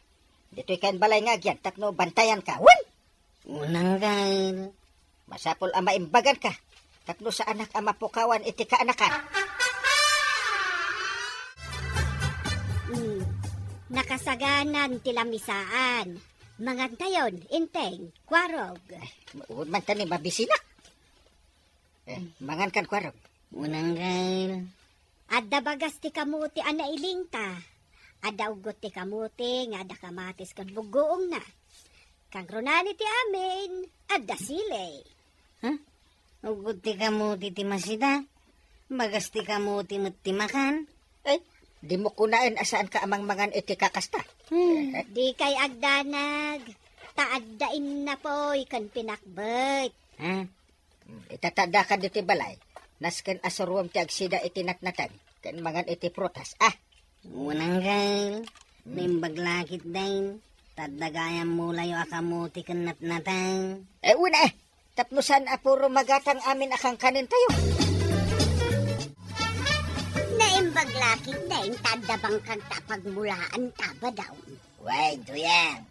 ditoy kayan balay nga agyan tapno bantayanka. Wen! Wen, Angkel. Masapul a maimbaganka tapno saanak a mapukawan iti kaanakan. Hmm. Nakasaganan ti lamisaan. Mangantayon, Inteng, Kuarog. Ay, wen man ta ni mabisinak. Eh, mangankan, Kuarog. Wen, Angkel. Adda bagas ti kamote a nailingta. Adda uggot ti kamote nga adda kamatis ken buggoongna. Kangrunaan iti amin, adda sili. Ha? Uggot ti kamote ti masida? Bagas ti kamote met ti makan? Ay, dimo kunaen a saanka a mangmangan iti kakasta. Hmm. Dikay agdanag, ta adda innapoy ken pinakbet. Ha? Hmm, ita ta addakan ditoy balay, nasken a suruem ti agsida iti natnateng ken mangan iti prutas. Ah! Wen, Angkel. Hmm. Naimbag la ketdin, ta adda gayam mulayo a kamote ken natnateng. Eh, wen a, eh. Tapno saan a puro magatang amin a kankanentayo. Naimbag la ketdin, ta adda bangkagta a pagmulaanta, Badong. Wen, Tuyang.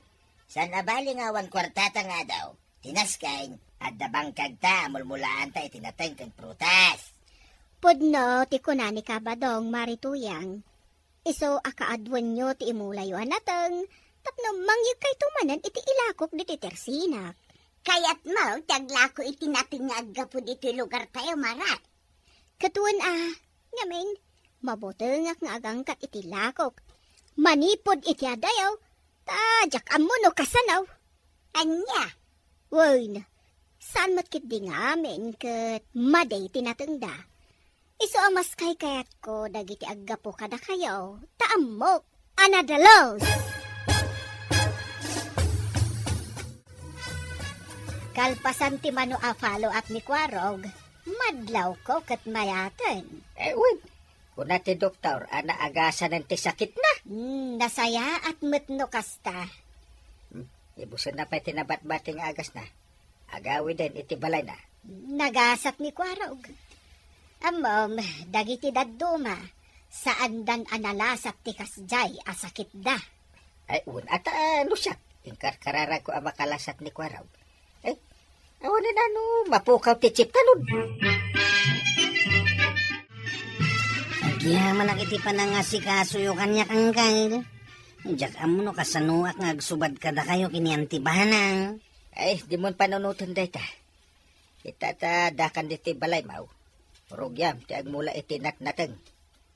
Saan a bali nga awan kuartata nga adu? Ti nasken, adda bangkagta a mulmulaanta iti nateng ken prutas. Pudno ti kuna ni Kabadong, Mari Tuyang. Isu a kaaduenyo ti imulayo a nateng tapno mangyegkayto manen iti ilakok ditoy tersinak. Kayatmo ti aglako iti nateng nga aggapu ditoy lugartayo, Mara? Ket wen a, ngamin, mabutengak nga agangkat iti lakok manipud iti adayo, ta diak ammo no kasano. Ania? Wen, saan met ketdi ngamin ket madi ti natengda. Isu a maskaykayatko dagiti aggapu kadakayo, ta ammok a nadalus. Kalpasan ti mano a follow up ni Kuarog, madlawko ket mayaten. Eh, wen, kuna ti doktor a naagasanen ti sakitna. Hmm, nasayaat met no kasta. Hmm, ibusenna pay ti nabatbati nga agasna. Agawiden iti balayna. Nagasat ni Kuarog. Ammom, dagiti dadduma, saandan a nalasat ti kasdiay a sakitda. Ay, wen a ta, no siak, inkarkararagko a makalasat ni Kuarog. Ay, awanen a no mapukaw ti chip talon. Agyamanak iti panangasikasoyo kaniak, Angkel. Diak ammo no kasanoak nga agsubad kadakayo ken ni Auntie Bana. Ay, dimon panunoten dayta. Ita ta addakan ditoy balaymo. Rugiam ti agmula iti natnateng.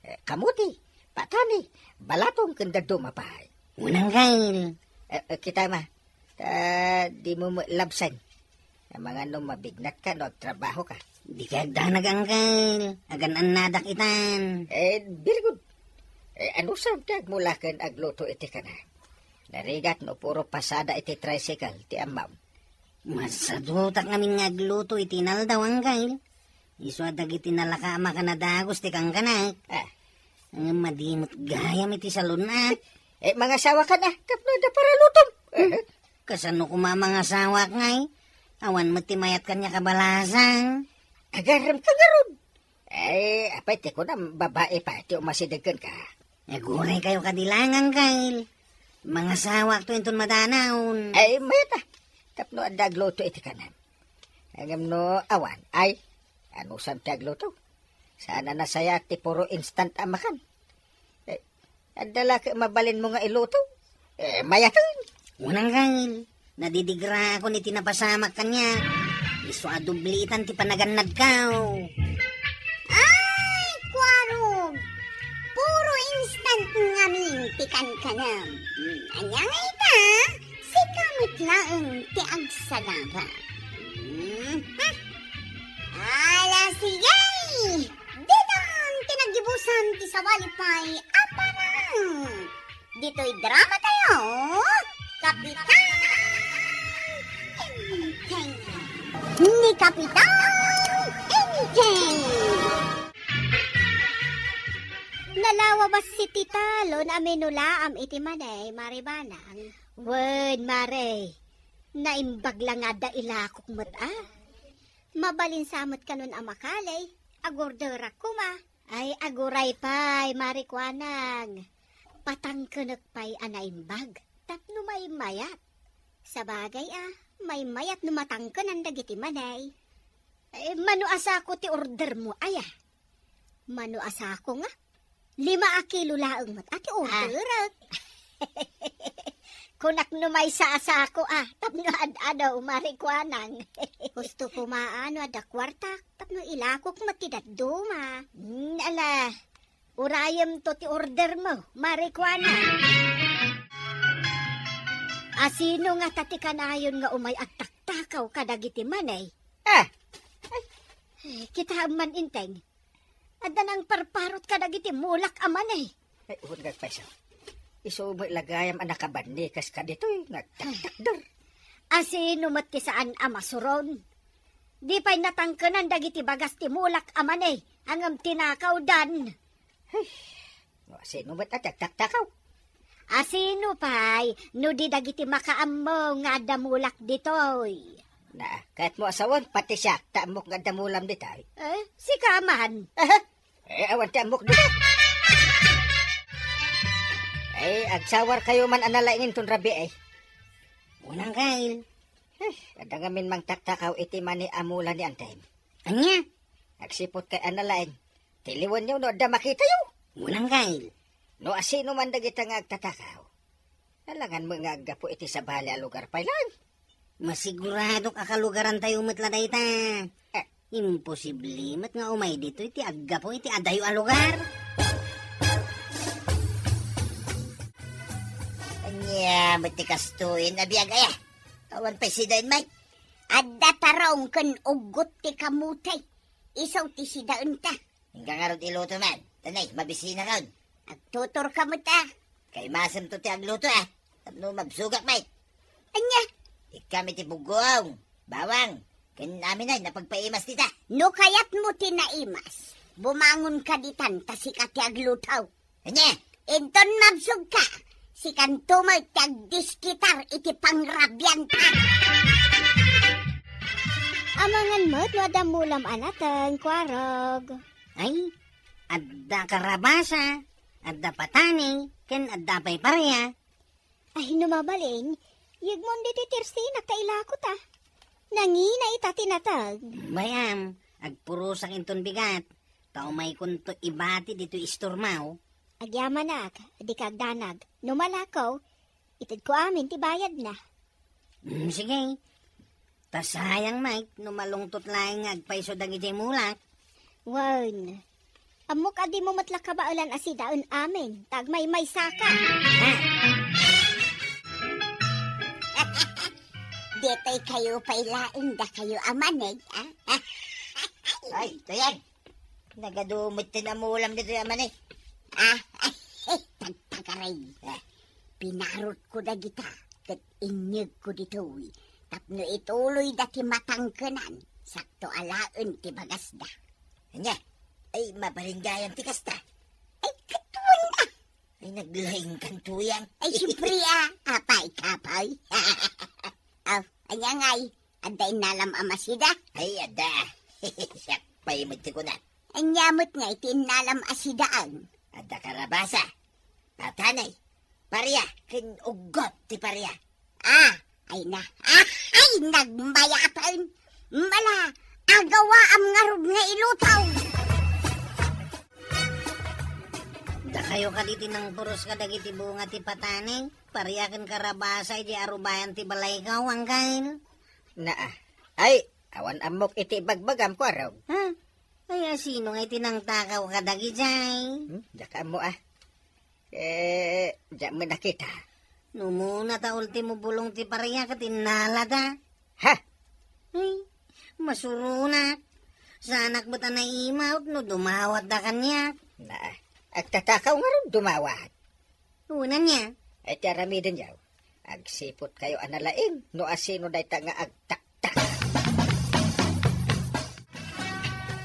Eh, kamuti, patani, balatong ken dadduma pay. Wen, Angkel. Eh, eh, kitam a. Ta dimo met labsen. Amangan no mabignatka no agtrabahoka. Dika agdanag, Angkel. Agan-annadak itan. Eh, very good. Eh, anusam ti agmula ken agluto iti kanak? Narigat no puro pasada iti tricycle ti ammam. Masadutak ngamin nga agluto iti inaldaw, Angkel. Isu a dagiti nalaka a makanadagus ti kankanak. Ah. Ngem madi met gayam iti salon, a. Eh, mangasawakan, a, tapno adda paralutom. Hmm? Eh. Kasano koma mangasawak ngay? Awan met ti mayat kaniak a balasang. Agarem ka ngarud. Eh, apay ti kunam, babai pay ti umasideg kenka? Aguray kayo kadi lang, Angkel. Mangasawakto inton madanaon. Ay, mayat a. Tapno adda agluto iti kanam. Ngem no awan, ay, anusam ti agluto? Saan a nasayaat ti puro instant a makan. Eh, adda la ket mabalinmo nga iluto? Eh, mayaten. Wen, Angkel. Nadidigraakon iti napasamak kaniak. Isu a doblitan ti panagannadko. Ay, Kuarog! Puro instant ngamin ti kankanam. Hmm, ania nga ita? Sika met laeng ti agsagaba. Hmm, ha? Ala, sige! Ditan ti naggibusan ti sabali pay a parang. Ditoy drama tayo, Kapitan Enteng. Ni Kapitan Enteng. Nalawa bassit ti talon a minulaam iti manay, Mare Banang. Wen, Mare, naimbag la nga adda ilakok met a. Mabalin sa met kanon a makali, agorderak koma. Ay, aguray pay, Mare Kuanang. Patangkenek pay a naimbag tapno maymayat. Sabagay a, maymayat no matangkenan dagiti manay. Eh, mano a sako ti ordermo, aya? Mano a sako nga? Lima a kilo laeng met a ti orderek. Kunak no maysa a sako a, tapno ad-adaw, Mare Kuanang. Husto koma a no adda kuartak, tapno ilakok met ti dadduma. Hmm, ala, urayemto ti ordermo, Mare Kuanang. Asino ngata ti kanayon nga umay agtaktakaw kadagiti manay? Ah! Ay. Eh, kitaem man, Enteng. Adda nangparparot kadagiti mulak a manay. Ay, wen nga agpayso. Isu met la gayam a nakabanni kas kaditoy nga agtaktakder. Asino met ti saan a masuron? Di pay natangkenan dagiti bagas ti mulak a manay, ngem tinakawdan. Ay, no, asino met a ti agtaktakaw? Asino pay no di dagiti makaammo nga adda mulak ditoy? Na, kayatmo a sawen, pati siak, ta ammok nga adda mulam ditoy. Eh, sika man. Aha. Eh, awan ti ammok ditoy. Eh, agsawarkayo man a nalaing inton rabii, eh. Unang kail. Eh, adda ngamin mangtaktakaw iti mani a mula ni Antay. Ania? Agsiput kay a nalaing. Tiliwenyo no adda makitayo. Unang kail. No asino man dagita nga agtatakaw. Alangan met nga aggapu iti sabali a lugar pay laeng. Masiguradok a kalugarantayo met la dayta. Eh. Imposible met nga umay ditoy ti aggapu iti adayo a lugar. Ania met ti kastoyen a biag aya? Awan pay sidaen, Mike. Adda tarong ken uggot ti kamote. Isu ti sidaenta. Inka ngarud iluto man. Tanay, mabisinakon. Agtuturka met a. Kaimasemto ti agluto a. Tapno mabsogak met. Ania? Ikkam iti bugong, bawang, ken amin a napagpaimas dita. No kayatmo ti naimas, bumangonka ditan ta sika ti agluto. Ania? Inton mabsogka, sikanto met ti agdiskitar iti pangrabianta. Amangan met no adda mulam a nateng, Kuarog. Ay, adda karabasa, adda patani, ken adda pay paria. Ay, no mabalin, yegmon ditoy tersinak ta ilakota. Nangina ita ti nateng. Bayam, agpurosak inton bigat. Ta umaykonto ibati ditoy istormaw. Agyamanak, dika agdanag. No malakaw, itedko amin ti bayadna. Mm, sige. Ta sayang, Mike, no malungtot laeng nga agpayso dagiti mulak. Wen, ammok a dimo met la kabaelan a sidaen amin, ta agmaymaysaka. Ah. Ditoy kayo pay laeng dakayo a maneg, ah? Ay, Tuyang. Nagadu met ti namulam ditoy a maneg. Ah, tagtagaray. Ah. Pinarotko dagita, ket inyegko ditoy. Tapno ituloyda ti matangkenan, sakto alaen ti bagasda. Ania? Ay, mabalin gayam ti kasta. Ay, katuan, ah. Ay, naglaingkan, Tuyang. Ay, siyempre, ah. Apay, kapay. Aw, ania ngay? Adda innalam a masida? Ay, adda. Siak pay met ti kuna. Ania met ngay ti innalam a sidaan? Adda karabasa, patanay, paria, ken uggot ti paria. Ah, ay na. Ah, ay, nagmayaten. Mala, agawaam ngarud nga ilutaw. Dakayo kadi ti nangpuros kadagiti bunga ti patanay, paria ken karabasa idi arubayan ti balayko, Angkel? Naa. Ay, awan ammok iti ibagbagam, Kuarog. Ha? Ay, asino nga iti nangtakaw kadagijay? Hmm, diak ammo, ah. Eh, diak met nakita. No umuna ta ultimo bulong ti paria ket innalada. Ha? Ay, masuronak. Saanak met a naimawt no dumawatda kaniak. Na, agtatakaw ngarud dumawat. Unanna. Ay, ti aramidenyo. Agsipotkayo a nalaing no asino dayta nga agtaktak.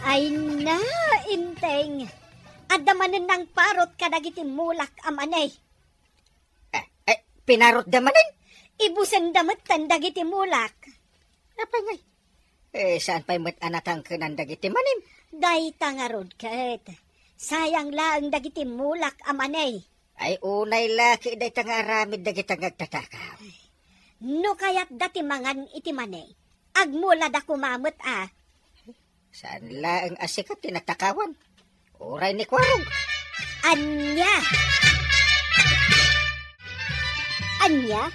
Ay na, Inteng. Adda manen nangparot kadagiti mulak a manay. Eh, eh, pinarotda manen? Ibusenda metten dagiti mulak. Apay ngay? Eh, saan pay met a natangkenan dagiti manen? Dayta ngarud ket, sayang laeng dagiti mulak a manay. Ay, unay la ket dayta nga aramid dagita nga agtatakaw. No kayatda ti mangan iti manay, agmulada koma met a. Saan laeng a sika ti natakawan. Uray ni Kuarog. Ania? Ania?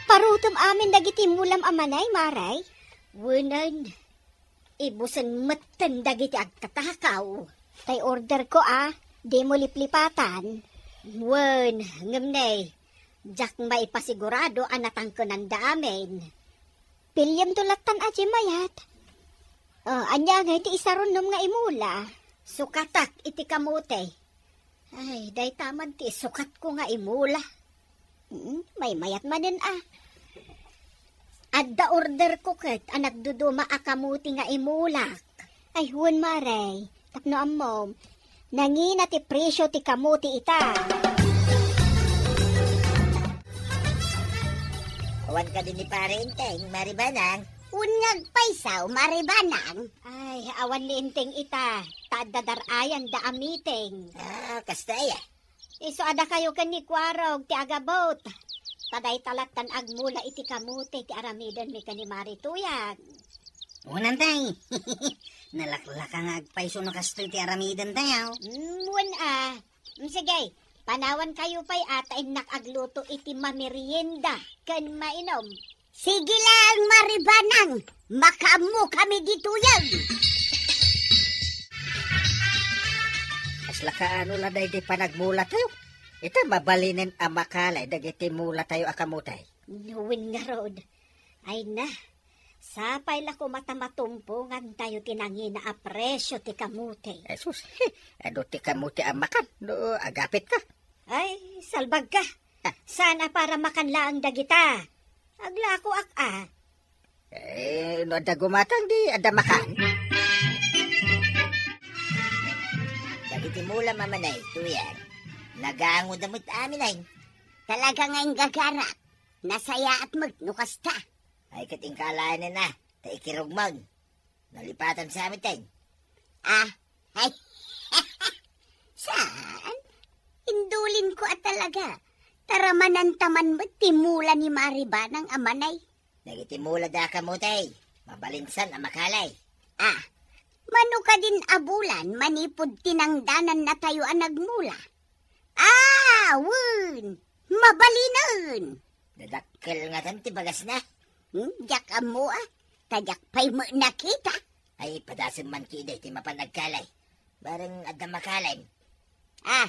Parutem amin dagiti mulam a manay, Maray? Wenen, ibusen metten dagiti agtatakaw. Tay order ko a, dimo liplipatan. Wen, ngem ne, diak maipasigurado a natangkenanda amin. Piliem to lattan a di mayat. Oh, ania ngay ti isarunom nga imula? Sukatak iti kamote. Ay, dayta man ti isukatko nga imula. Mm, maymayat manen a. Adda order ko ket a nagduduma a kamote nga imulak. Ay, wen, Maray, tapno ammom, nangina ti presio ti kamote ita. Awan kadi ni Pare Inteng, Mari Banang? Wen nga agpayso, Mari Banang. Ay, awan ni Inteng ita, ta adda dar-ayanda a meeting. Ah, kasta aya. Isu a dakayo ken ni Kuarog ti agabut. Ta dayta lattan agmula iti kamote ti aramidenmi ken ni Mari Tuyang. Unan, tay. Nalaklaka nga agpayso no kastoy ti aramidentayo. Mm, wen a. Mm, sige, panawankayo pay a ta innak agluto iti mamerienda ken mainom. Sige laeng, Mari Banang, makaammokami ditoyen. Kasla kaano la daydi panagmulatayo? Ita, mabalinen a makalay dagiti mulatayo a kamote. Wen ngarud. Ay na, sapay la koma ta matumpongantayo ti nangina a presio ti kamote. Jesus, he, adu ti kamote a makan no agapitka? Ay, salbagka. Ah. Saan a para makan laeng dagita? Aglakoak a. Eh, no adda gumatang, di adda makan. Dagiti mula, Mama Nay, Tuyang, nagangoda met amin ay. Talaga nga inggagarak. Nasayaat met no kasta. Ay, ket inka alaenen a, ta ikirugmon. Nalipatan sa amin, tay. Ah, ay. Saan? Indulinko a talaga. Taramananta man met ti mula ni Mari Banang a manay. Dagiti mula da a kamote, mabalinsan a makalay. Ah, mano kadin a bulan manipud tinangdanannatayo a nagmula? Ah, wen! Mabalinen! Dadakkel ngaten ti bagasna. Hmm, diak ammo a, ta diak pay met nakita. Ay, padasem man kidi ti mapan agkalay. Bareng adda makalay. Ah,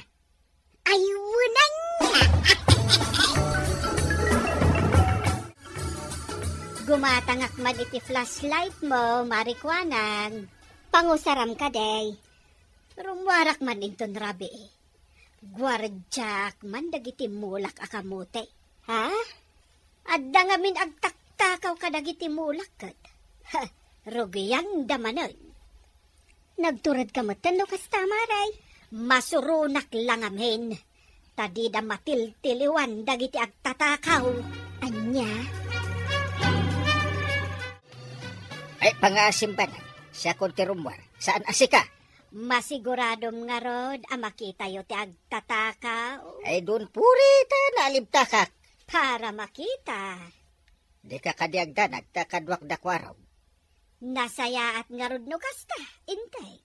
ay, wenanna! Guma Patangak man iti flashlight mo, Mari Kuanang. Pangusaram kadi. Rummuarak man inton rabii. Guardiaak man dagiti mulak a kamote. Ha? Adda ngamin agtaktakaw kadagiti mulak ket. Ha, rugianda manen. Nagturedka metten no kasta, Mari. Masuronak la ngamin. Ta dida matiltiliwan dagiti agtatakaw. Ania? Ay, pangaasim, Banang. Siakon ti rummuar. Saan a sika? Masiguradom ngarud a makitayo ti agtatakaw? Ay, dun puri ta naalibtakak. Para makita. Dika kadi agdanag ta kaduak da Kuarog. Nasayaat ngarud no kasta, Enteng.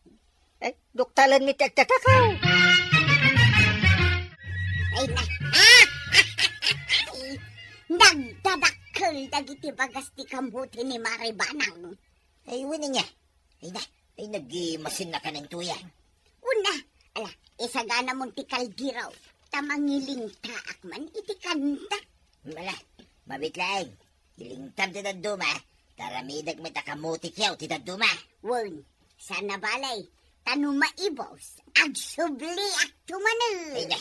Ay, duktalanmi ti agtatakaw. Ay, na. Nagdadakkel dagiti bagas ti kamote ni Mari Banang. Ay, wen ania. Ay na, ay, nagimasin na kanan tuyan. Una, ala, isaganamon ti kaldero, ta mangilingtaak man iti kanta. Ala, mabit laeng. Ilingtam ti dadduma, ta aramidek met a kamote kitaem ti dadduma. Wen, saan a bale, ta no maibus, agsubliak tumanen. Ay na,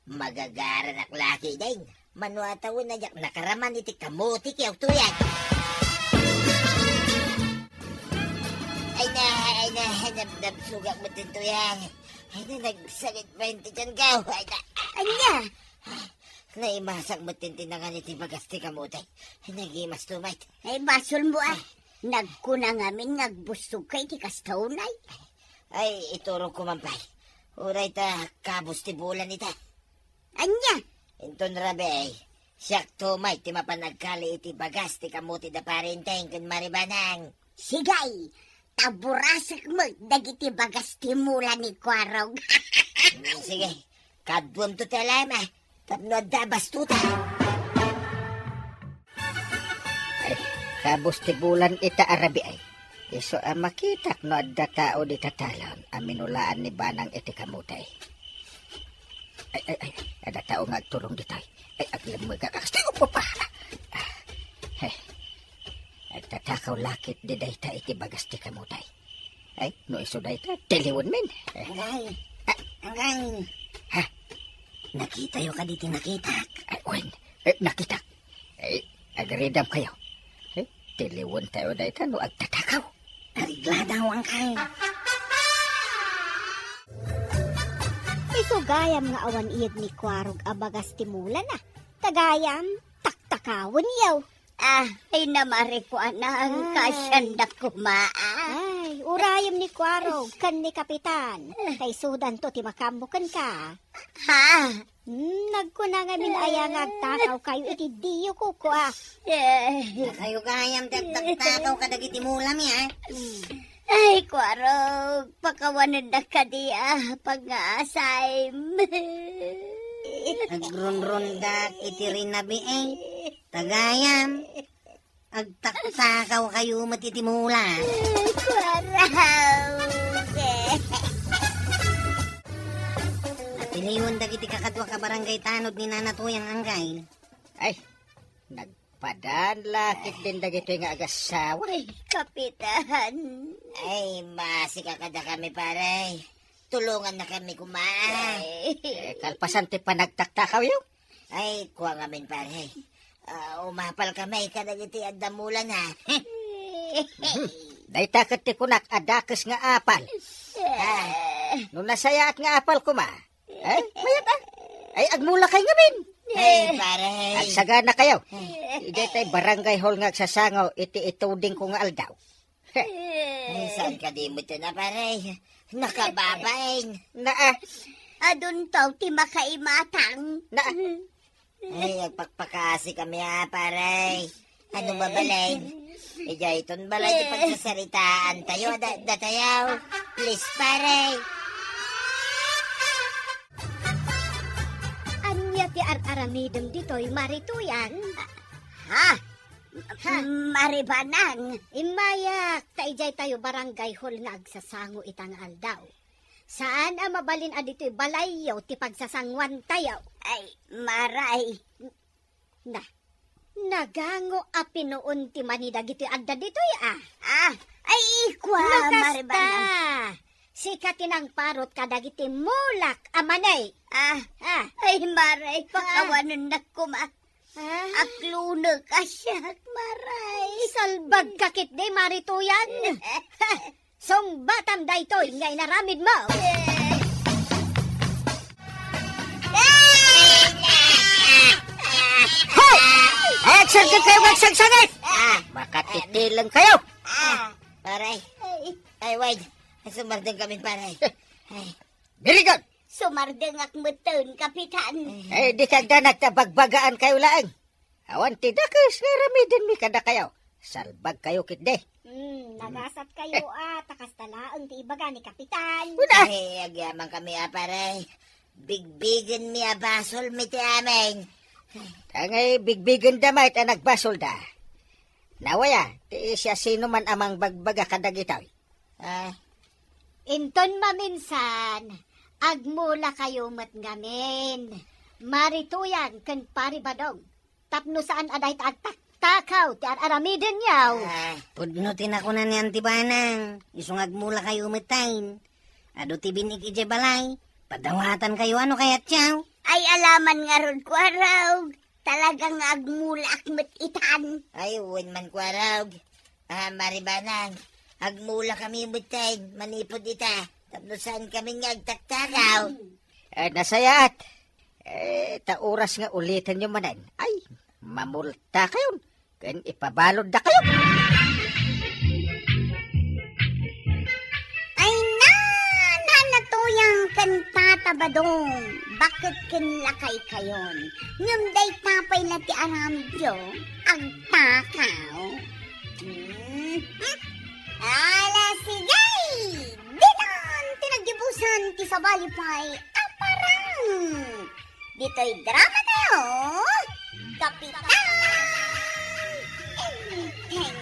magagaranak laki, deng. Mano a tawen a diak nakaraman iti kamote kitaem tuyan. Ay na, ay na, nab-, nabsugak met ti tuyan. Ay na, nagsakit pa ti tiyan ko. Ay na. Ania? Naimasak met ti nangan iti bagas ti kamote. Ay, nagimas tumet. Ay, basolmo a. Nagkuna ngamin nga agbusogka iti kasta unay. Ay, iturogko man pay. Uray ta kabus ti bulan ita. Ania? Inton rabii, siak tumet ti mapan agkali iti bagas ti kamote da Pare Enteng ken Mari Banang. Sige, ta burasek met dagiti bagas ti mula ni Kuarog. Mm, sige, kaduamto ti alam, a, tapno adda bastutan. Ay, kabus ti bulan ita a rabii. Isu a makitak no adda tao dita talon a minulaan ni Banang iti kamote. Ay, ay, ay, adda tao nga agturong ditoy. Ay, aglemmegak a kasta, upapa. Ah, eh. Agtatakaw la ketdi dayta iti bagas ti kamote. Ay, no isu dayta, tiliwenmin. Eh. Angay. Ah. Angay. Ha? Nakitayo kadi ti nakitak? Ay, wen. Eh, nakitak. Eh, agaridam kayo. Eh, tiliwentayo dayta no agtatakaw. Arigladawang kayo. Isu gayam nga awan iyeg ni Kuarog a bagas ti mulana. Ta gayam, taktakawenyo. Ah, ay, namari ko, anang, ay, kasianda koma, ah. Ay, urayem ni Kuarog ken ni Kapitan. Kay sudanto ti makaammo kenka. Ha? Hmm, nagkuna ngamin aya nga agtakaw kayo iti diyo kukua. Eh. Dakayo gayam ti agtaktakaw kadagiti mulami, ah. Hmm. Ay, Kuarog, pakawanendak kadi a pangasam. Agrunrundak iti rinabii, eh. Ta gayam, agtaktakaw kayo met iti mula. Ay, Kuarog. Natiliwan dagiti kakaduak a barangay tanod ni Nana Tuyang, anggayo. Ay, nag- Padaan la ketdin dagitoy nga agasawa. Ay, Kapitan. Ay, masika kadakami, pare. Tulongannakami koma. Ay. Eh, kalpasan ti panagtaktakawyo. Ay, kua ngamin, pare. Ah, umapalkami kadagiti adda mulana. Dayta ket ti kunak a dakes nga apal. Ah. No nasayaat nga apal koma, Eh, mayat, ah. Ay, agmulakay ngamin. Ay, pare. Agsaganakayo. Idiay tay barangay hall nga agsasango iti itudingko nga aldaw. Ay, saan kadi met a, pare? Nakababain. Naa. Adunto ti makaimatang. Naa. Ay, agpakpakasikami a, pare. Ano, mabalin? Idiay ton balay ti pagsasaritaantayo, da-, datayaw. Please, pare. Ania ti ar-aramidem ditoy, Mari Tuyang? Ha? Ha? Mari Banang. Immayak, ta idiay tayo barangay hall nga agsasango ita nga aldaw. Saan a mabalin a ditoy balayyo ti pagsasanguantayo. Ay, maray. Na, Nagango a pinuon ti mani dagitoy adda ditoy, a. Ah, ay, ikua, no kasta, Mare Banang. Sika ti nangparot kadagiti mulak a mani. Ah, ah. Ay, Mare, pakawanennak koma. Ah. Aklunek a siak, Mare. Salbag ka ketdi, Mare Tuyan. Sungbatam daytoy nga inaramidmo. Hoy! Agsagsagit kayo, agsagsagit! Ah. Makatitileng kayo! Ah, pare. Ay, wait. Sumardeng kami, pare. Ay. Very good! Sumardengak metten, Kapitan. Eh, di kagda nagtabagbagaan kayo laeng. Awan ti dakes nga aramidenmi kadakayo. Salbag kayo ketdi. Hmm, nagasat kayo, a, ta kasta laeng ti ibaga ni Kapitan. Una! Ay, agyaman kami, a, pare. Bigbigenmi a basolmi ti amin. Tangay bigbigenda met a nagbasolda. Nawaya, ti siasinoman a mangbagbaga kadagitoy. Ah. Inton maminsan, agmula kayo met ngamin, Mare Tuyan ken Pare Badong, tapno saan a dayta agtaktakaw ti ar-aramidenyo. Ah. Pudno ti nakuna ni Auntie Banang, isu nga agmula kayo met tayen. Adu ti bin-ik idiay balay, padawatan kayo no kayatyo. Ay, alaman ngarud, Kuarog. Talaga nga agmulaak met itan. Ay, wen man, Kuarog. Ah, Mare Banang, agmula kami met tayen manipud ita, tapno saan kami nga agtaktakaw. Eh, nasayaat. Eh, ta oras nga ulitenyo manen, ay, mamulta kayon, ken ipabaludda kayo. Ay, na, Nana Tuyang ken Tata Badong, baket ken lakay kayon. Ngem dayta pay la ti aramidyo, agtakaw. Hmm? Ala, sige! Ditan ti naggibusan ti sabali pay a parang. Ditoy drama tayo, Kapitan Enteng.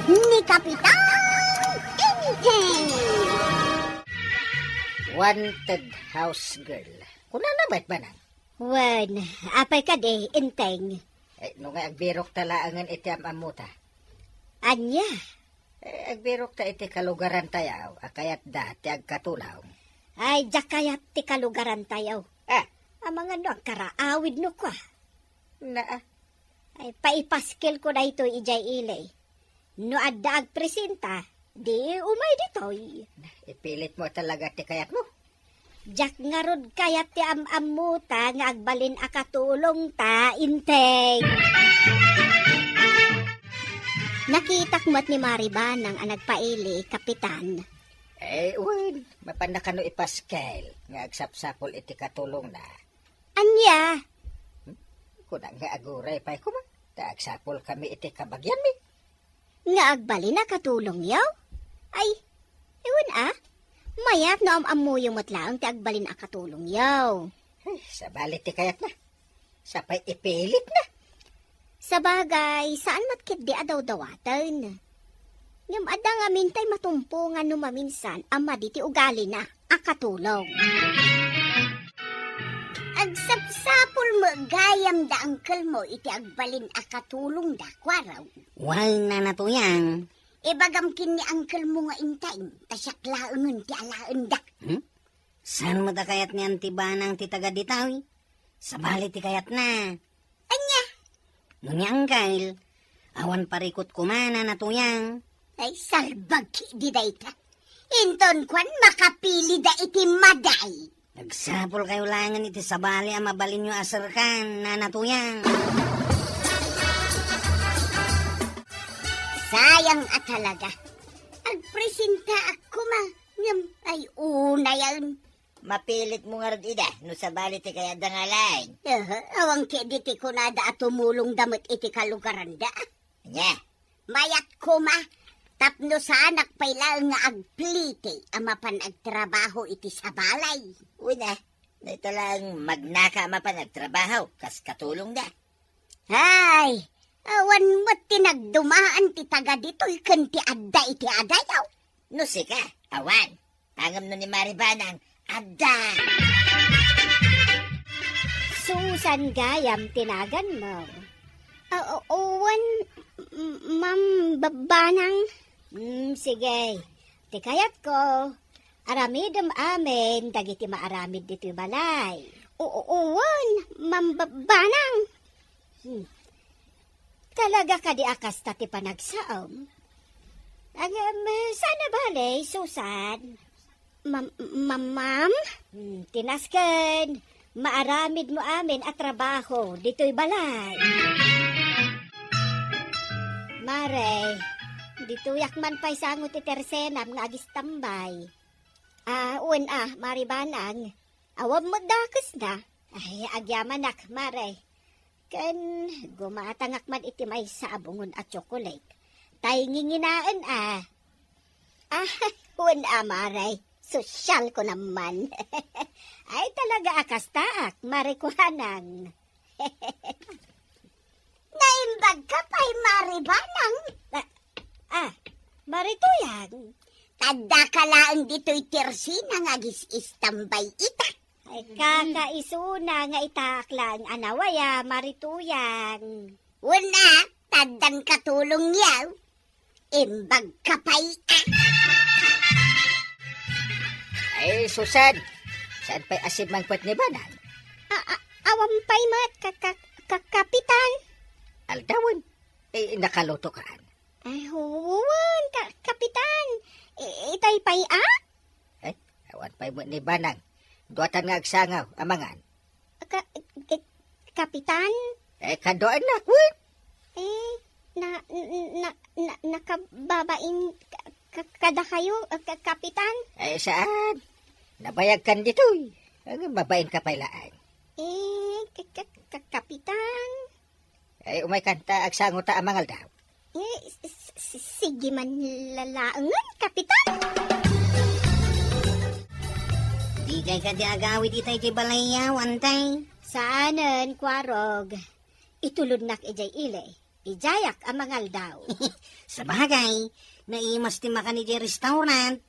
Ni Kapitan Enteng. Wanted house girl. Kunana met, Banang? Wen, apay kadi, Enteng? Eh, no nga agbirok ta laengen iti am-ammota. Ania? Eh, agbirok ta iti kalugaran tayo, a kayatda ti agkatulong. Ay, diak kayat ti kalugaran tayo. Ah. Amangan no agkaraawid no kua. Naa. Ay, paipaskil ko daytoy idiay ili. No adda agpresenta, di umay ditoy. Ipilit mo talaga ti kayat mo. Diak ngarud kayat ti am-ammota nga agbalin a katulong ta, Inteng. Nakitak met ni Mare Banang a nagpaili, Kapitan. Eh, wen, mapanna kano ipaskel nga agsapsapul iti katulongna. Ania? Hmm? Kuna nga aguray pay koma, ta agsapul kami iti kabagianmi. Nga agbalin a katulongyo? Ay, wen a, mayat no am-ammoyo met laeng ti agbalin a katulongyo. Ay, sabali ti kayatna. Sapay ipilitna. Sabagay, saan met ketdi a dawdawaten. Ngem adda ngamin tay matumpongan no maminsan a madi ti ugalina a katulong. Agsapsapul met gayam da angkelmo iti agbalin a katulongda, Kuarog. Wen, Nana Tuyang. Ibagam ken ni angkelmo nga Inteng, ta siak laengen ti alaenda. Hmm? Saan met a kayat ni Auntie Banang ti taga ditoy? Sabali ti kayatna. Ania? No ni Angkel, awan parikut koma, Nana Tuyang. Ay, salbag di dayta. Inton kuan, makapilida iti maday. Nagsapul kayo laengen iti sabali a mabalinyo a serkan, Nana Tuyang. Sayang a talaga. Agpresentaak koma, ngem ay unayen. Mapilit mo ngarud ida, no sabali ti kayatda nga laeng. Aha, awan ketdi ti kunada a tumulongda met iti kalugaranda. Ania? Mayat koma, tapno saanak pay laeng nga agpliti a mapan agtrabaho iti sabali. Wen a, dayta laeng magnaka a mapan agtrabaho, kas katulongda. Ay, awan met ti nagdumaan ti taga ditoy ken ti adda iti adayo. No sika, awan. Ngem no ni Mare Banang, adda. Susan gayam ti naganmo. Ah, o-, wen, m-, Ma'am Ba-, Banang. Hmm, sige. Ti kayatko, aramidem amin dagiti maaramid ditoy balay. O-, o-, wen, Ma'am Ba-, Banang. Hmm. Talaga kadi a kasta ti panagsaom? Agem, saan a bale, Susan? Ma'am, ma'am, ma'am? Hmm, ti nasken, maaramidmo amin a trabaho ditoy balay. Mare, ditoyak man pay sango ti tersenam nga agistambay. Ah, wen a, Mare Banang. Awan met dakesna. Ay, agyamanak, Mare. Ken gumatangak man iti maysa a bungon a tsokolate. Tay nginginaen a. Ah, wen a, Mare. Sosyal ko naman. Ay, talaga a kastaak, Mare Kuanang. Naimbag ka pay, Mare Banang. Ah, ah, Mare Tuyang. Tadda ka laeng ditoy tersena nga agis-istambay ita. Ay, kakaisuna nga itaak laeng a nawaya, Mare Tuyang. Wen a, taddan katulong yaw. Imbag ka pay, ah. Ay, Susan, saan pay a simmangpet ni Banang? A-, a-, awan pay met, ka-, ka-, ka-, Kapitan. Aldawen, eh, nakaluto kaan? Ay, wen, ka-, Kapitan. I-, itay pay, ah? Ay, awan pay met ni Banang. Duatan nga agsangaw, amangan. Ka-, eh, Kapitan? Eh, kaduaennak, wen? Eh, na, na, na, nakababain ka, ka, kadakayo, eh, ka, Kapitan? Eh, saan? Nabayagkan ditoy. Ang mabain ka pay laeng. Eh, ka, ka, ka, Kapitan? Eh, umaykan ta, agsango ta a mangaldaw. Eh, s-, s-, s-, sige man la-, laengen, Kapitan. Dikay kadi agawid itay ti balayyaw, antay? Saanen, Kuarog. Itulodnak idiay ili. Idiayak a mangaldaw. Sabagay, naimas ti makan idiay restaurant.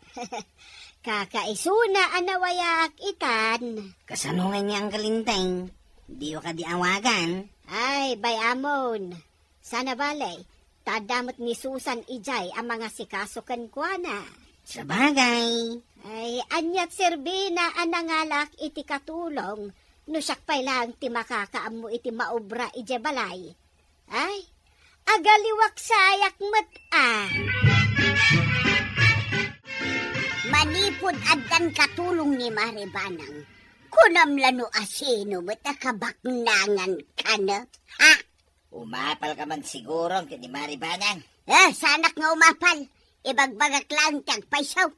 Kakaisuna a nawayaak itan. Kasano nga ni Uncle Enteng? Diyo kadi awagan? Ay, bay-amon. Sana bale, ta adda met ni Susan idiay a mangasikaso kenkuana. Sabagay. Ay, aniat serbina a nangalak iti katulong no siak pay laeng ti makakaammo iti maobra idiay balay. Ay, agaliwak sayak met a. Manipud addan katulong ni Mare Banang, kunam la no asino met a kabaknangan kana? Ha? Umapal ka man siguro ken ni Mare Banang. Eh, saanak nga umapal. Ibagbagak laeng ti agpayso.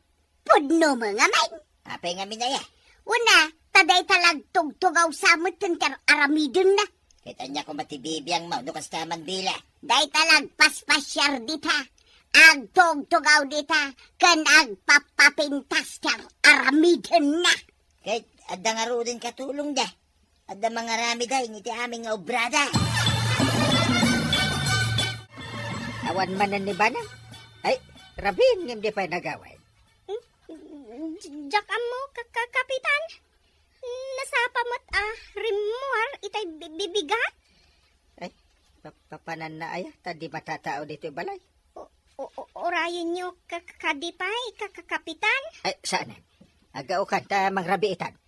Pudno mo ngamin. Apay ngamin aya? Una, ta dayta la agtugtugaw sa met ti ar-, aramidenna. Ket ania koma ti bibiangmo no kasta man bila? Dayta la agpaspasiar dita. Agtugtugaw dita ken agpapapintas ti ar-, aramidenna. Ket adda ngaruden katulongda. Adda mangaramid iti amin nga obrada. Awan manen ni Banang? Ay, rabin ngem di pay nagawid. Hmm? Diak ammo, ka-, ka-, Kapitan. Nasapa met a rimmuar itay bi-, bibigat. Ay, pa-, papananna aya, ta di matatao ditoy balay. O-, o-, o-, urayenyo ka-, ka-, kadi pay, ka-, ka-, Kapitan? Ay, saanen. Agawkan ta mangrabiitan.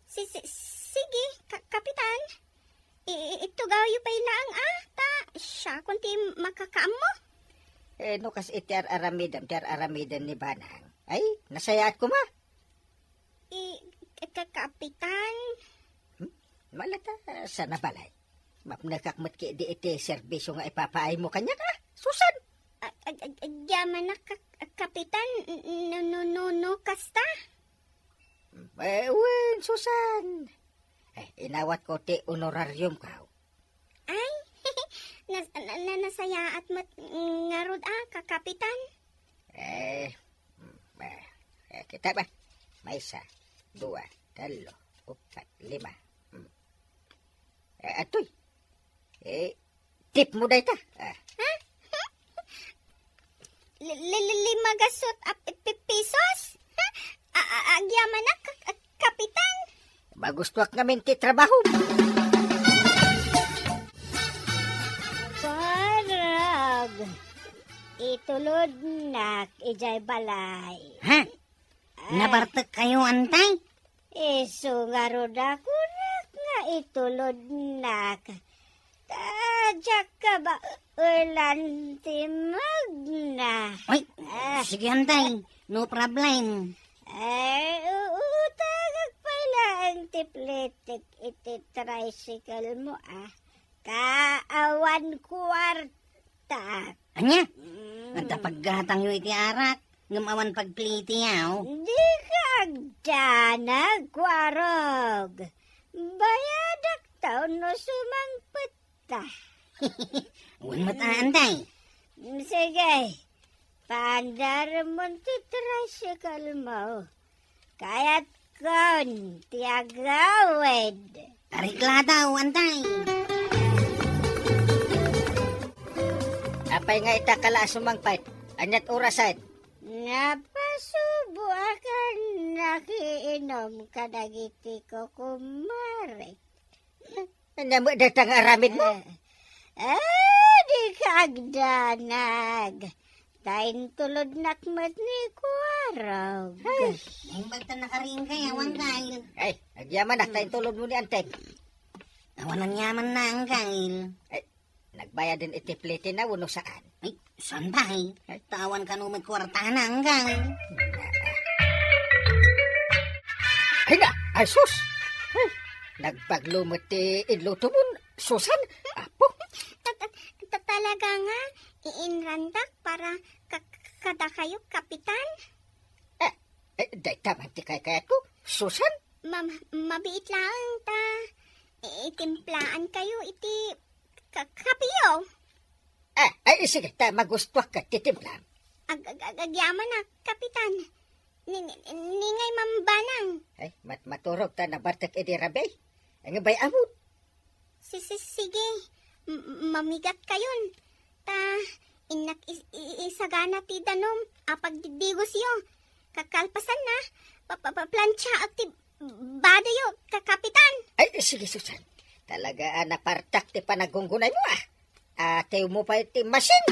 Si-, si-, sige, ka-, Kapitan. I-, i-, itugawyo pay laeng, ah, ta siakon ti makakaammo. Eh, no kas iti ar-aramidem, ti ar-aramiden ni Banang. Ay, nasayaat koma. I-, ka-, ka-, Kapitan. Hmm? Malata, sana balay. Mapnekak met ketdi iti serbisio nga ipapaaymo kaniak, ah, Susan! A-, ag-, ag-, agyamanak, ka-, Kapitan, n-, no, no, no, no, kasta? Eh, wen, Susan. Eh, inawatko ti honorariumko. Ay, nas-, na-, na-, nasayaat met ngarud a, ka-, Kapitan. Eh, mm, eh, eh, kita ba? Maysa, dua, tallo, upat, lima. Mm. Eh, atoy. Eh, tip mo dayta. Ah. Ha? Li-, li-, li-, lima gasut a pi-, pi-, pisos? Ha? A-, a-, agyamanak, ka-, ka-, Kapitan? Magustuak ngamin ti trabaho. Itulodnak idiay balay. Ha? Ah. Nabartekkayo, Antay? Isu ngarud a kunak nga itulodnak. Ta diak kabaelan ti magna. Ay, ah, sige, Antay. No problem. Ay, u-, utagak pay laeng ti plitek iti tricycle mo, ah. Ka awan kuarta. Ania? Mm. Adda paggatangyo iti arak, ngem awan pagplitiyo. Dika agdanag, Kuarog. Bayadak taon no sumangpet ta. Wen met, Antay. Mm, sige. Paandaremon ti tricycle mo. Kayatkon ti agawid. Ariklataw, Antay. Apay nga ita kala a sumangpet? Aniat orasen? Napasubo a kan nakiinom kadagiti kukumare. Ania met dayta nga aramidmo? Eh, eh, dika agdanag. Ta intulodnak met ni Kuarog. Ay, naimbag ta nakariing kay awan kail. Ay, agyamanak ta intulodmo ni Antay. Awan aniamanna, Anggail. Ay, nagbayaden iti plitena wenno saan? Ay, saan pay? Ay. Ta awan kano met kuartana, Anggail. Ay na, ay sus! Ay, nagbaglo met ti inlutomon, Susan, Apo. Ta-, ta-, ta-, talaga nga, iinrandak para ka-, kadakayo, Kapitan? Eh, eh, dayta man ti kaykayatko, Susan. Ma-, mabiit laeng ta, eh, timplaankayo iti ka-, kapeyo. Ah, ay, sige, ta magustuak ket ti timplam. Ag-, ag-, ag-, agyamanak, Kapitan. Ni, ni, ni ngay Ma'am Banang. Ay, mat-, maturog ta nabartek idi rabii. Ay, nga bay-amon. Si, si, sige. M-, mamigat kayon. Ta, innak is-, i-, isagana ti danum a pagdiddigosyo. Kakalpasanna, pa-, pa-, paplantsaak ti badoyo, ka-, Kapitan. Ay, sige, Susan. Talaga, ah, napartak ti panagunggunaymo, ah. Atiwmo pay ti masin.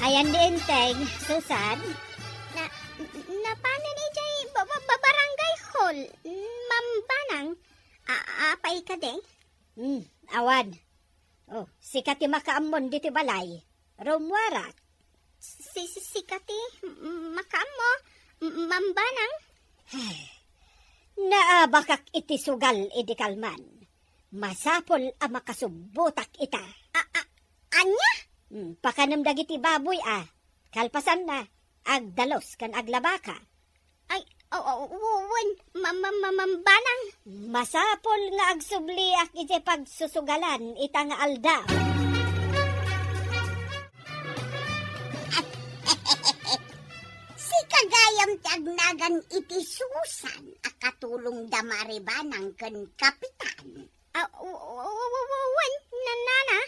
Ayan di Enteng, Susan. Na, napanen idiay ba-, ba-, ba-, barangay hall, Ma'am Banang. A-, apay kadi? Hmm, awan. Oh, sika ti makaammon diti balay. Rummuarak. Si, si, sika ti, m-, makaammo, m-, Ma'am Banang? Naabakak iti sugal idi kalman. Masapul a makasubbotak ita. A, a, ania? Hmm, pakanem dagiti baboy a. Kalpasanna, agdalus ken aglabaka. Ay, o, o, o, wen, ma-, ma-, ma-, Ma'am Banang. Masapul nga agsubliak iti pagsusugalan ita nga aldaw. Sika gayam ti agnagan iti Susan a katulongda Mari Banang ken Kapitan. Ah, w-, w-, w-, w-, wen, nanana?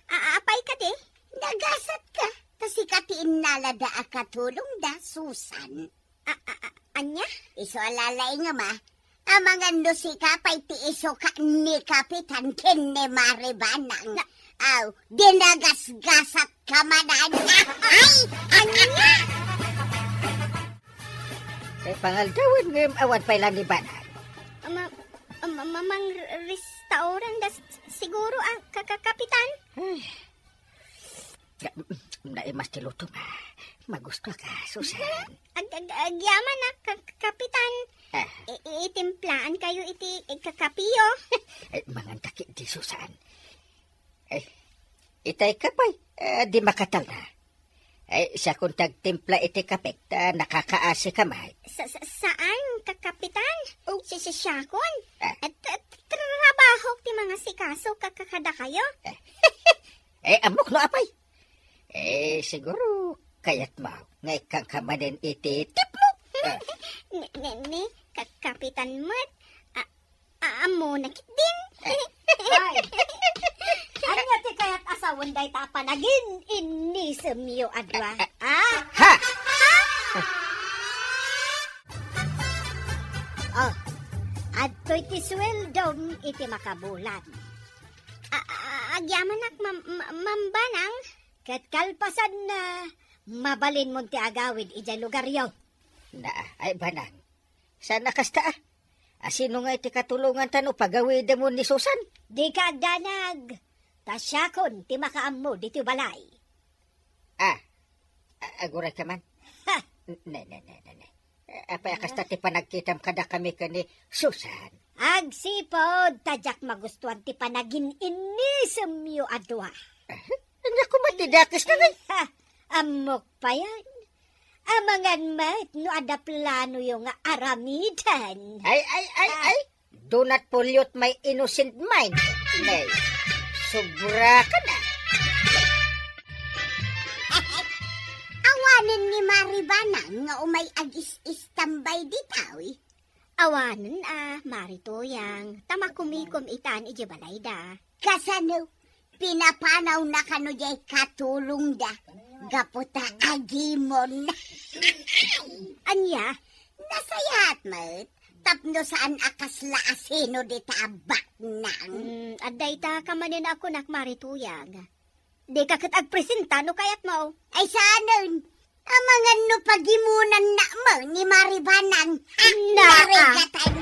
A-, apay kadi? Nagasatka, ta sika ti innalada a katulongda, Susan. A-, a-, a-, ania? Isu a lalaingem a, amangan no sika pay ti isuka ni Kapitan ken ni Mari Banang. Na- Aw, dinagasgasatka manen. Ay, ania? Eh, pangaldawen ngem awan pay la ni Banang. Ma-, ma-, ma-, mang-, restaurant da s-, siguro a ka-, ka-, Kapitan? Ay. Naimas ti lutom. Magustuak, Susan. Ag-, ag-, agyamanak, ka-, Kapitan. Ah. I-, i-, itimplaankayo iti, eh, ka-, kapeyo. Eh, mangantak idi, Susan. Eh, itay ka pay, eh, di makatalna. Eh, siakon ti agtimpla iti kapek, ta nakakaasi ka met. Sa-, sa-, saan, ka-, Kapitan? Oh. Si-, si-, siakon? Ah. Et, et, trabahok ti mangasikaso ka-, ka-, kadakayo. Eh. Eh, ammok no apay. Eh, siguro, kayatmo nga ikkanka manen iti tipmo. Ah. Ni, ni, ni, ka-, Kapitan met. A-, a-, ammona ketdin. Eh. Ay. Ania ti kayat a sawen dayta a panagin-innisemyo a dua? Ah? Ha? Ha? Oh, adtoy ti sueldom iti makabulan. A-, a-, Agyamanak, Mam-, Ma-, Ma'am Banang. Ket kalpasanna, mabalinmon ti agawid idiay lugaryo. Na, ay, Banang. Saan a kasta, a? A, sino ngay ti katulonganta no pagawidemon ni Susan? Dika agdanag. Ta siakon ti makaammo ditoy balay. Ah, a-, aguray ka man? Ha! Ne, ne, ne, ne, ne. Apay a kasta ti panagkitam kadakami ken ni Susan? Agsipud ta diak magustuan ti panagin-innisemyo a dua. Ah, ania koma ti dakes na ngay? Ha! Ammok payen. Amangan met no adda planoyo nga aramiden. Ay, ay, ay, Ah. ay! Do not pollute my innocent mind. Nay, sobra ka na. Awanen ni Mari Banang nga umay agis-istambay dita, uy. Awanen a, Mari Tuyang, ta makumikom itan idiay balayda. Kasano? Pinapanawna kano diay katulongda gapu ta agimon. Ania? Nasayaat met tapno saan a kasla a sino dita a baknang. Hmm, adda ita kamanen a kunak, Mari Tuyang. Dika ket agpresenta no kayatmo. Ay, saanen. Amangan no pagimonanna met ni Mari Banang. Ah, Na, ah. Narigatan.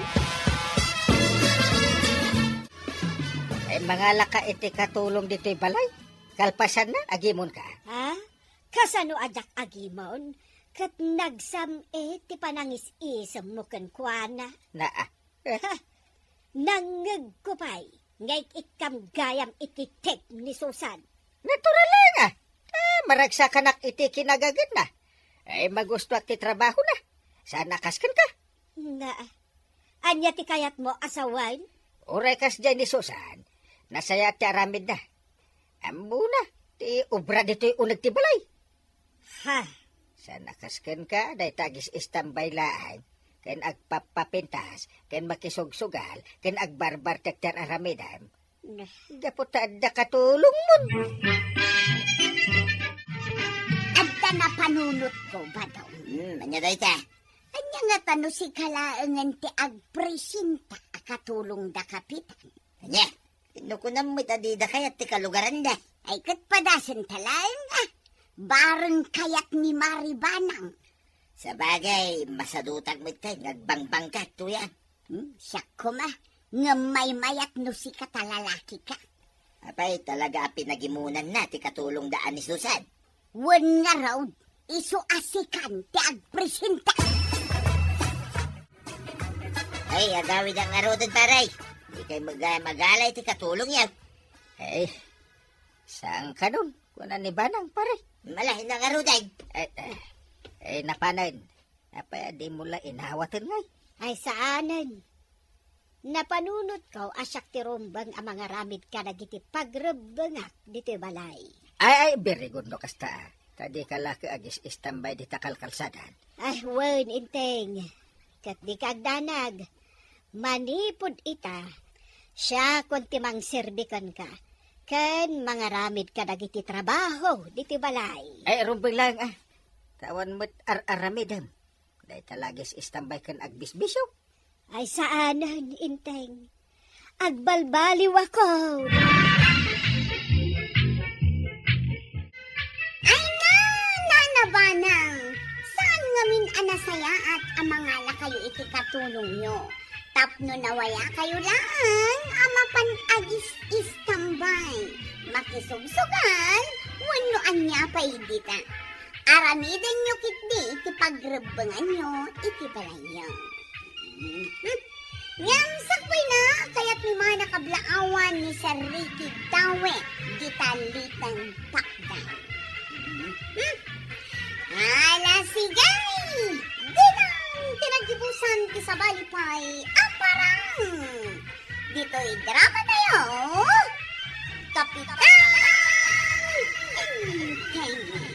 Ay, mangalaka iti katulong ditoy balay. Kalpasanna, agimonka. Ha? Kasano a diak agimon? Ket nagsam-it ti panangis-isemmo kenkuana. Na, ah. Ha! Nangngegko pay nga ik-ikkam gayam iti cake ni Susan. Natural nga. Ah, maragsakanak iti kinagagidna. Ay, magustuak ti trabahona. Saan a kas kenka? Nga, ania ti kayatmo a sawen? Uray kasdiay ni Susan, nasayaat ti aramidna. Ammona ti obra ditoy uneg ti balay. Ha! Saan a kas kenka, dayta agis-istambay laeng, ken agpappapintas, ken makisugsugal, ken agbarbartek ti ar-aramidem. Nah. Gapu ta adda katulongmon. Adda napanunotko, Badong. Hmm, ania dayta? Ania ngata no sika laengen ti agpresenta a katulongda, Kapitan? Ania? No kunam met a dida kayat ti kalugaranda. Ay, ket padasenta laeng, ah. Bareng kayat ni Mari Banang. Sabagay, masadutak met kay nga agbangbangka, Tuyang. Hmm, siak koma, ngem maymayat no sika ta lalakika. Apay, talaga a pinagimonanna ti katulongda a ni Susan? Wen ngarud, isu a sikan ti agpresenta. Ay, agawid a ngaruden, pare. Dikay mag-, magalay ti katulongyo. Ay, saan ka nun? Kuna ni Banang, pare. Malain a ngaruden. Ay, ay, ay, napanen. Apay a dimo la inawaten ngay? Ay, saanen. Napanunotko a siak ti rumbeng a mangaramid kadagiti pagrebbengak ditoy balay. Ay, ay, very good no kasta, ah. Ta dika la ket agis-istambay dita kalkalsadan. Ay, wen, Enteng. Ket dika agdanag. Manipud ita, siakon ti mangserbi kenka, ken mangaramid kadagiti trabaho ditoy balay. Ay, rumbeng laeng, ah. Ta awan met ar-aramidem. Dayta la agis-istambay ken agbisbisyo. Ay, saanen, Enteng. Agbalbaliwakon. Ay, na, Nana Banang, saan ngamin a nasayaat a mangalakayo iti katulongyo? Tapno nawayakayo laeng a mapan agis-istambay, makisugsugal, wenno ania pay dita. Aramidenyo ketdi ti pagrebbenganyo iti balayyo. Mhm. Ngem sakbayna, kayat mi man a kablaawan ni Sir Ricky Dawe, dita liteng pakdan. Mhm. Ala, sige! Dinang ti naggibusan ti sabali pay a parang. Ditoy drama tayo, Kapitan Enteng.